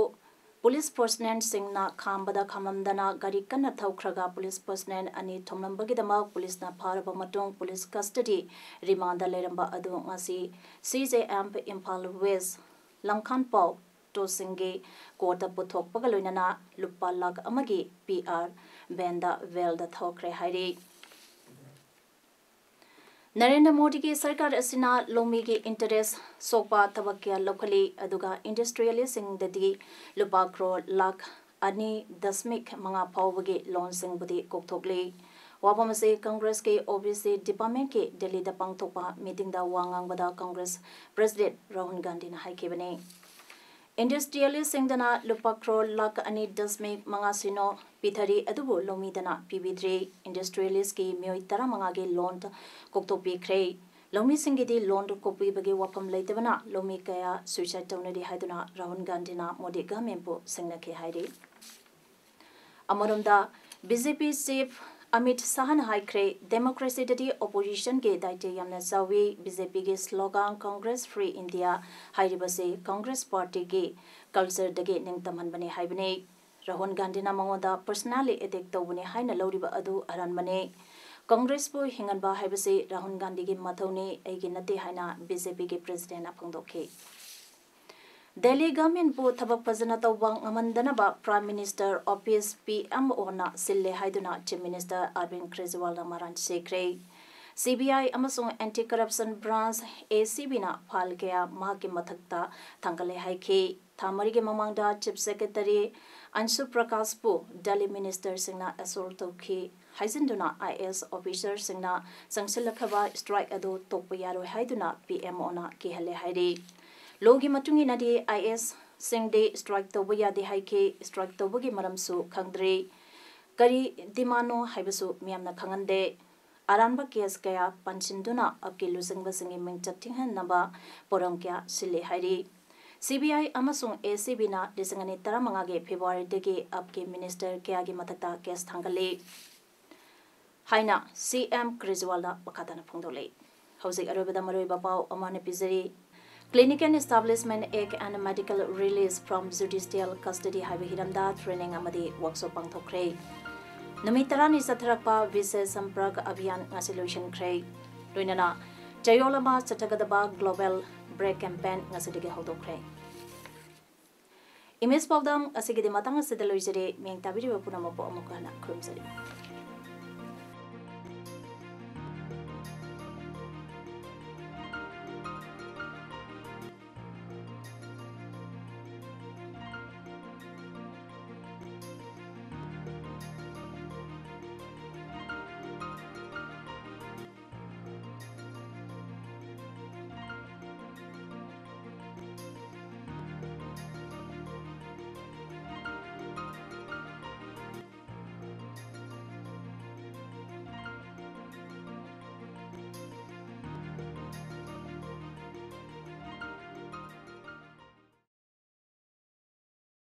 ꯄꯨꯂꯤꯁ ꯄꯔꯁꯅꯦꯜꯁꯤꯡꯅ ꯈꯥꯝꯕꯗ ꯈꯥꯝꯂꯝꯗꯅ ꯒꯥꯔꯤ ꯀꯟꯅ ꯊꯧꯈ꯭ꯔꯒ ꯄꯨꯂꯤꯁ ꯄꯔꯁꯅꯦꯜ ꯑꯅꯤ ꯊꯣꯝꯂꯝꯕꯒꯤꯗꯃꯛ ꯄꯨꯂꯤꯁꯅ ꯐꯥꯔꯕ ꯃꯇꯨꯡ ꯄꯨꯂꯤꯁ ꯀꯁꯇꯗꯤ ꯔꯤꯃꯥꯟꯗ ꯂꯩꯔꯝꯕ ꯑꯗꯨ ꯉꯁꯤ ꯁꯤ ꯖꯦ ꯑꯦꯝ ꯏꯝꯐꯥꯜ ꯋꯦꯁ ꯂꯝꯈꯥꯟꯄꯥꯎ ꯇꯣꯁꯤꯡꯒꯤ ꯀꯣꯔꯠꯇ ꯄꯨꯊꯣꯛꯄꯒ ꯂꯣꯏꯅꯅ ꯂꯨꯄꯥ ꯂꯥꯈ ꯑꯃꯒꯤ ꯄꯤ ꯑꯥꯔ ꯕꯦꯟꯗ ꯕꯦꯜꯗ ꯊꯣꯛꯈ꯭ꯔꯦ ꯍꯥꯏꯔꯤ꯫ ꯅꯔꯦꯟꯗ꯭ꯔ ꯃꯣꯗꯤꯒꯤ ꯁꯔꯀꯥꯔ ꯑꯁꯤꯅ ꯂꯧꯃꯤꯒꯤ ꯏꯟꯇꯔꯦꯁ ꯁꯣꯛꯄ ꯊꯕꯛ ꯀꯌꯥ ꯂꯧꯈꯠꯂꯤ, ꯑꯗꯨꯒ ꯏꯟꯗꯁꯇ꯭ꯔꯤꯌꯦꯂꯤꯁꯁꯤꯡꯗꯗꯤ ꯂꯨꯄꯥ ꯀ꯭ꯔꯣꯔ ꯂꯥꯈ ꯑꯅꯤ ꯗꯁꯃꯤꯛ ꯃꯉꯥ ꯐꯥꯎꯕꯒꯤ ꯂꯣꯟꯁꯤꯡꯕꯨꯗꯤ ꯀꯣꯛꯊꯣꯛꯂꯤ꯫ ꯋꯥꯐꯝ ꯑꯁꯤ ꯀꯪꯒ꯭ꯔꯦꯁꯀꯤ ꯑꯣ ꯕꯤ ꯁꯤ ꯗꯤꯄꯥꯔꯠꯃꯦꯟꯠꯀꯤ ꯗꯦꯜꯂꯤꯗ ꯄꯥꯡꯊꯣꯛꯄ ꯃꯤꯇꯤꯡꯗ ꯋꯥ ꯉꯥꯡꯕꯗ ꯀꯪꯒ꯭ꯔꯦꯁ ꯄ꯭ꯔꯦꯁꯤꯗꯦꯟꯠ ꯔꯥꯍꯨꯜ ꯒꯥꯟꯙꯤꯅ ꯍꯥꯏꯈꯤꯕꯅꯤ꯫ ꯏꯟꯗꯁꯇ꯭ꯔꯤꯌꯦꯂꯤꯁꯁꯤꯡꯗꯅ ꯂꯨꯄꯥ ꯀ꯭ꯔꯣꯔ ꯂꯥꯈ ꯑꯅꯤ ꯗꯁꯃꯤꯛ ꯃꯉꯥ ꯁꯤꯅꯣ ꯄꯤꯊꯔꯤ, ꯑꯗꯨꯕꯨ ꯂꯧꯃꯤꯗꯅ ꯄꯤꯕꯤꯗ꯭ꯔꯤ꯫ ꯏꯟꯗꯁꯇ꯭ꯔꯤꯌꯦꯂꯤꯁꯀꯤ ꯃꯤꯑꯣꯏ ꯇꯔꯥꯃꯉꯥꯒꯤ ꯂꯣꯟ ꯀꯣꯛꯊꯣꯛꯄꯤꯈ꯭ꯔꯦ꯫ ꯂꯧꯃꯤꯁꯤꯡꯒꯤꯗꯤ ꯂꯣꯟ ꯀꯣꯛꯄꯤꯕꯒꯤ ꯋꯥꯐꯝ ꯂꯩꯇꯕꯅ ꯂꯧꯃꯤ ꯀꯌꯥ ꯁꯨꯏꯁꯥꯏꯗ ꯇꯧꯅꯔꯤ ꯍꯥꯏꯗꯨꯅ ꯔꯥꯍꯨꯜ ꯒꯥꯟꯙꯤꯅ ꯃꯣꯗꯤ ꯒꯚꯔꯟꯃꯦꯟꯠꯄꯨ ꯁꯤꯡꯅꯈꯤ ꯍꯥꯏꯔꯤ꯫ ꯑꯃꯔꯣꯝꯗ, ꯕꯤ ꯖꯦ ꯄꯤ ꯆꯤꯐ ꯑꯃꯤꯠ ꯁꯥꯍꯅ ꯍꯥꯏꯈ꯭ꯔꯦ, ꯗꯦꯃꯣꯀ꯭ꯔꯦꯁꯤꯗꯗꯤ ꯑꯣꯄꯣꯖꯤꯁꯟꯒꯤ ꯗꯥꯏꯇ꯭ꯌ ꯌꯥꯝꯅ ꯆꯥꯎꯏ꯫ ꯕꯤ ꯖꯦ ꯄꯤꯒꯤ ꯁ꯭ꯂꯣꯒꯥꯟ "ꯀꯪꯒ꯭ꯔꯦꯁ ꯐ꯭ꯔꯤ ꯏꯟꯗꯤꯌꯥ" ꯍꯥꯏꯔꯤꯕꯁꯤ ꯀꯪꯒ꯭ꯔꯦꯁ ꯄꯥꯔꯇꯤꯒꯤ ꯀꯜꯆꯔꯗꯒꯤ ꯅꯤꯡꯇꯝꯍꯟꯕꯅꯤ ꯍꯥꯏꯕꯅꯤ꯫ ꯔꯥꯍꯨꯜ ꯒꯥꯟꯙꯤꯅ ꯃꯉꯣꯟꯗ ꯄꯔꯁꯅꯦꯜꯂꯤ ꯑꯦꯇꯦꯛ ꯇꯧꯕꯅꯤ ꯍꯥꯏꯅ ꯂꯧꯔꯤꯕ ꯑꯗꯨ ꯑꯔꯥꯟꯕꯅꯤ꯫ ꯀꯪꯒ꯭ꯔꯦꯁꯄꯨ ꯍꯤꯡꯍꯟꯕ ꯍꯥꯏꯕꯁꯤ ꯔꯥꯍꯨꯜ ꯒꯥꯟꯙꯤꯒꯤ ꯃꯊꯧꯅꯤ, ꯑꯩꯒꯤ ꯅꯠꯇꯦ ꯍꯥꯏꯅ ꯕꯤ ꯖꯦ ꯄꯤꯒꯤ ꯄ꯭ꯔꯦꯁꯤꯗꯦꯟꯠꯅ ꯐꯣꯡꯗꯣꯛꯈꯤ꯫ ꯗꯦꯜꯂꯤ ꯒꯚꯔꯟꯃꯦꯟꯠꯄꯨ ꯊꯕꯛ ꯐꯖꯅ ꯇꯧꯕ ꯉꯝꯍꯟꯗꯅꯕ Prime Minister Office, P M O ꯅ ꯁꯤꯜꯂꯦ ꯍꯥꯏꯗꯨꯅ Chief Minister Arvind ꯀꯦꯖ꯭ꯔꯤꯋꯥꯜꯅ ꯃꯔꯥꯜ ꯁꯤꯈ꯭ꯔꯦ꯫ C B I ꯑꯃꯁꯨꯡ Anti Corruption Branch, A C B ꯅ file ꯀꯌꯥ ꯃꯍꯥꯛꯀꯤ ꯃꯊꯛꯇ ꯊꯥꯡꯒꯠꯂꯦ ꯍꯥꯏꯈꯤ꯫ ꯊꯥ ꯃꯔꯤꯒꯤ ꯃꯃꯥꯡꯗ Chief Secretary ꯑꯟꯁꯨ ꯄ꯭ꯔꯀꯥꯁꯄꯨ Delhi ministerꯁꯤꯡꯅ assault ꯇꯧꯈꯤ ꯍꯥꯏꯖꯤꯟꯗꯨꯅ I A S officerꯁꯤꯡꯅ ꯆꯪꯁꯤꯜꯂꯛꯈ꯭ꯔꯕ strike ꯑꯗꯨ ꯇꯣꯛꯄ ꯌꯥꯔꯣꯏ ꯍꯥꯏꯗꯨꯅ P M O ꯅ ꯀꯤꯍꯜꯂꯦ ꯍꯥꯏꯔꯤ꯫ Lawꯒꯤ ꯃꯇꯨꯡ ꯏꯟꯅꯗꯤ I A S ꯁꯤꯡꯗꯤ strike ꯇꯧꯕ ꯌꯥꯗꯦ ꯍꯥꯏꯈꯤ꯫ Strike ꯇꯧꯕꯒꯤ ꯃꯔꯝꯁꯨ ꯈꯪꯗ꯭ꯔꯤ꯫ ꯀꯔꯤ demandꯅꯣ ꯍꯥꯏꯕꯁꯨ ꯃꯤꯌꯥꯝꯅ ꯈꯪꯍꯟꯗꯦ꯫ ꯑꯔꯥꯟꯕ case ꯀꯌꯥ ꯄꯟꯁꯤꯟꯗꯨꯅ ꯑꯞꯀꯤ ꯂꯨꯆꯤꯡꯕꯁꯤꯡꯒꯤ ꯃꯤꯡꯆꯠ ꯊꯤꯍꯟꯅꯕ ꯄꯣꯔꯝ ꯀꯌꯥ ꯁꯤꯜꯂꯤ ꯍꯥꯏꯔꯤ꯫ C B I ꯑꯃꯁꯨꯡ A C B ꯅ ꯂꯤꯁꯤꯡ ꯑꯅꯤ ꯇꯔꯥꯃꯉꯥꯒꯤ Februaryꯗꯒꯤ ꯑꯞꯀꯤ minister ꯀꯌꯥꯒꯤ ꯃꯊꯛꯇ case ꯊꯥꯡꯒꯠꯂꯤ ꯍꯥꯏꯅ C M ꯀꯦꯖ꯭ꯔꯤꯋꯥꯜꯅ ꯃꯈꯥ ꯇꯥꯅ ꯐꯣꯡꯗꯣꯛꯂꯤ꯫ ꯍꯧꯖꯤꯛ ꯑꯔꯣꯏꯕꯗ ꯃꯔꯨꯑꯣꯏꯕ ꯄꯥꯎ ꯑꯃ ꯍꯥꯟꯅ ꯄꯤꯖꯔꯤ꯫ Clinical Establishment Act and Medical Release from Judicial Custody ꯍꯥꯏꯕ ꯍꯤꯔꯝꯗ training ꯑꯃꯗꯤ workshop ꯄꯥꯡꯊꯣꯛꯈ꯭ꯔꯦ꯫ ꯅꯨꯃꯤꯠ ꯇꯔꯥꯅꯤ ꯆꯠꯊꯔꯛꯄ ꯕꯤꯁꯦꯁ ꯁꯝꯄꯔꯛ ꯑꯚꯤꯌꯥꯟ ꯉꯁꯤ ꯂꯣꯏꯁꯤꯟꯈ꯭ꯔꯦ꯫ ꯂꯣꯏꯅꯅ ꯆꯌꯣꯜ ꯑꯃ ꯆꯠꯊꯒꯗꯕ Global Break Campaign ꯉꯁꯤꯗꯒꯤ ꯍꯧꯗꯣꯛꯈ꯭ꯔꯦ꯫ Image ꯄꯥꯎꯗꯝ ꯑꯁꯤꯒꯤꯗꯤ ꯃꯇꯥꯡ ꯑꯁꯤꯗ ꯂꯣꯏꯖꯔꯦ꯫ ꯃꯤꯌꯦꯡ ꯇꯥꯕꯤꯔꯤꯕ ꯄꯨꯝꯅꯃꯛꯄꯨ ꯑꯃꯨꯛ ꯍꯟꯅ ꯈꯨꯔꯨꯝꯖꯔꯤ꯫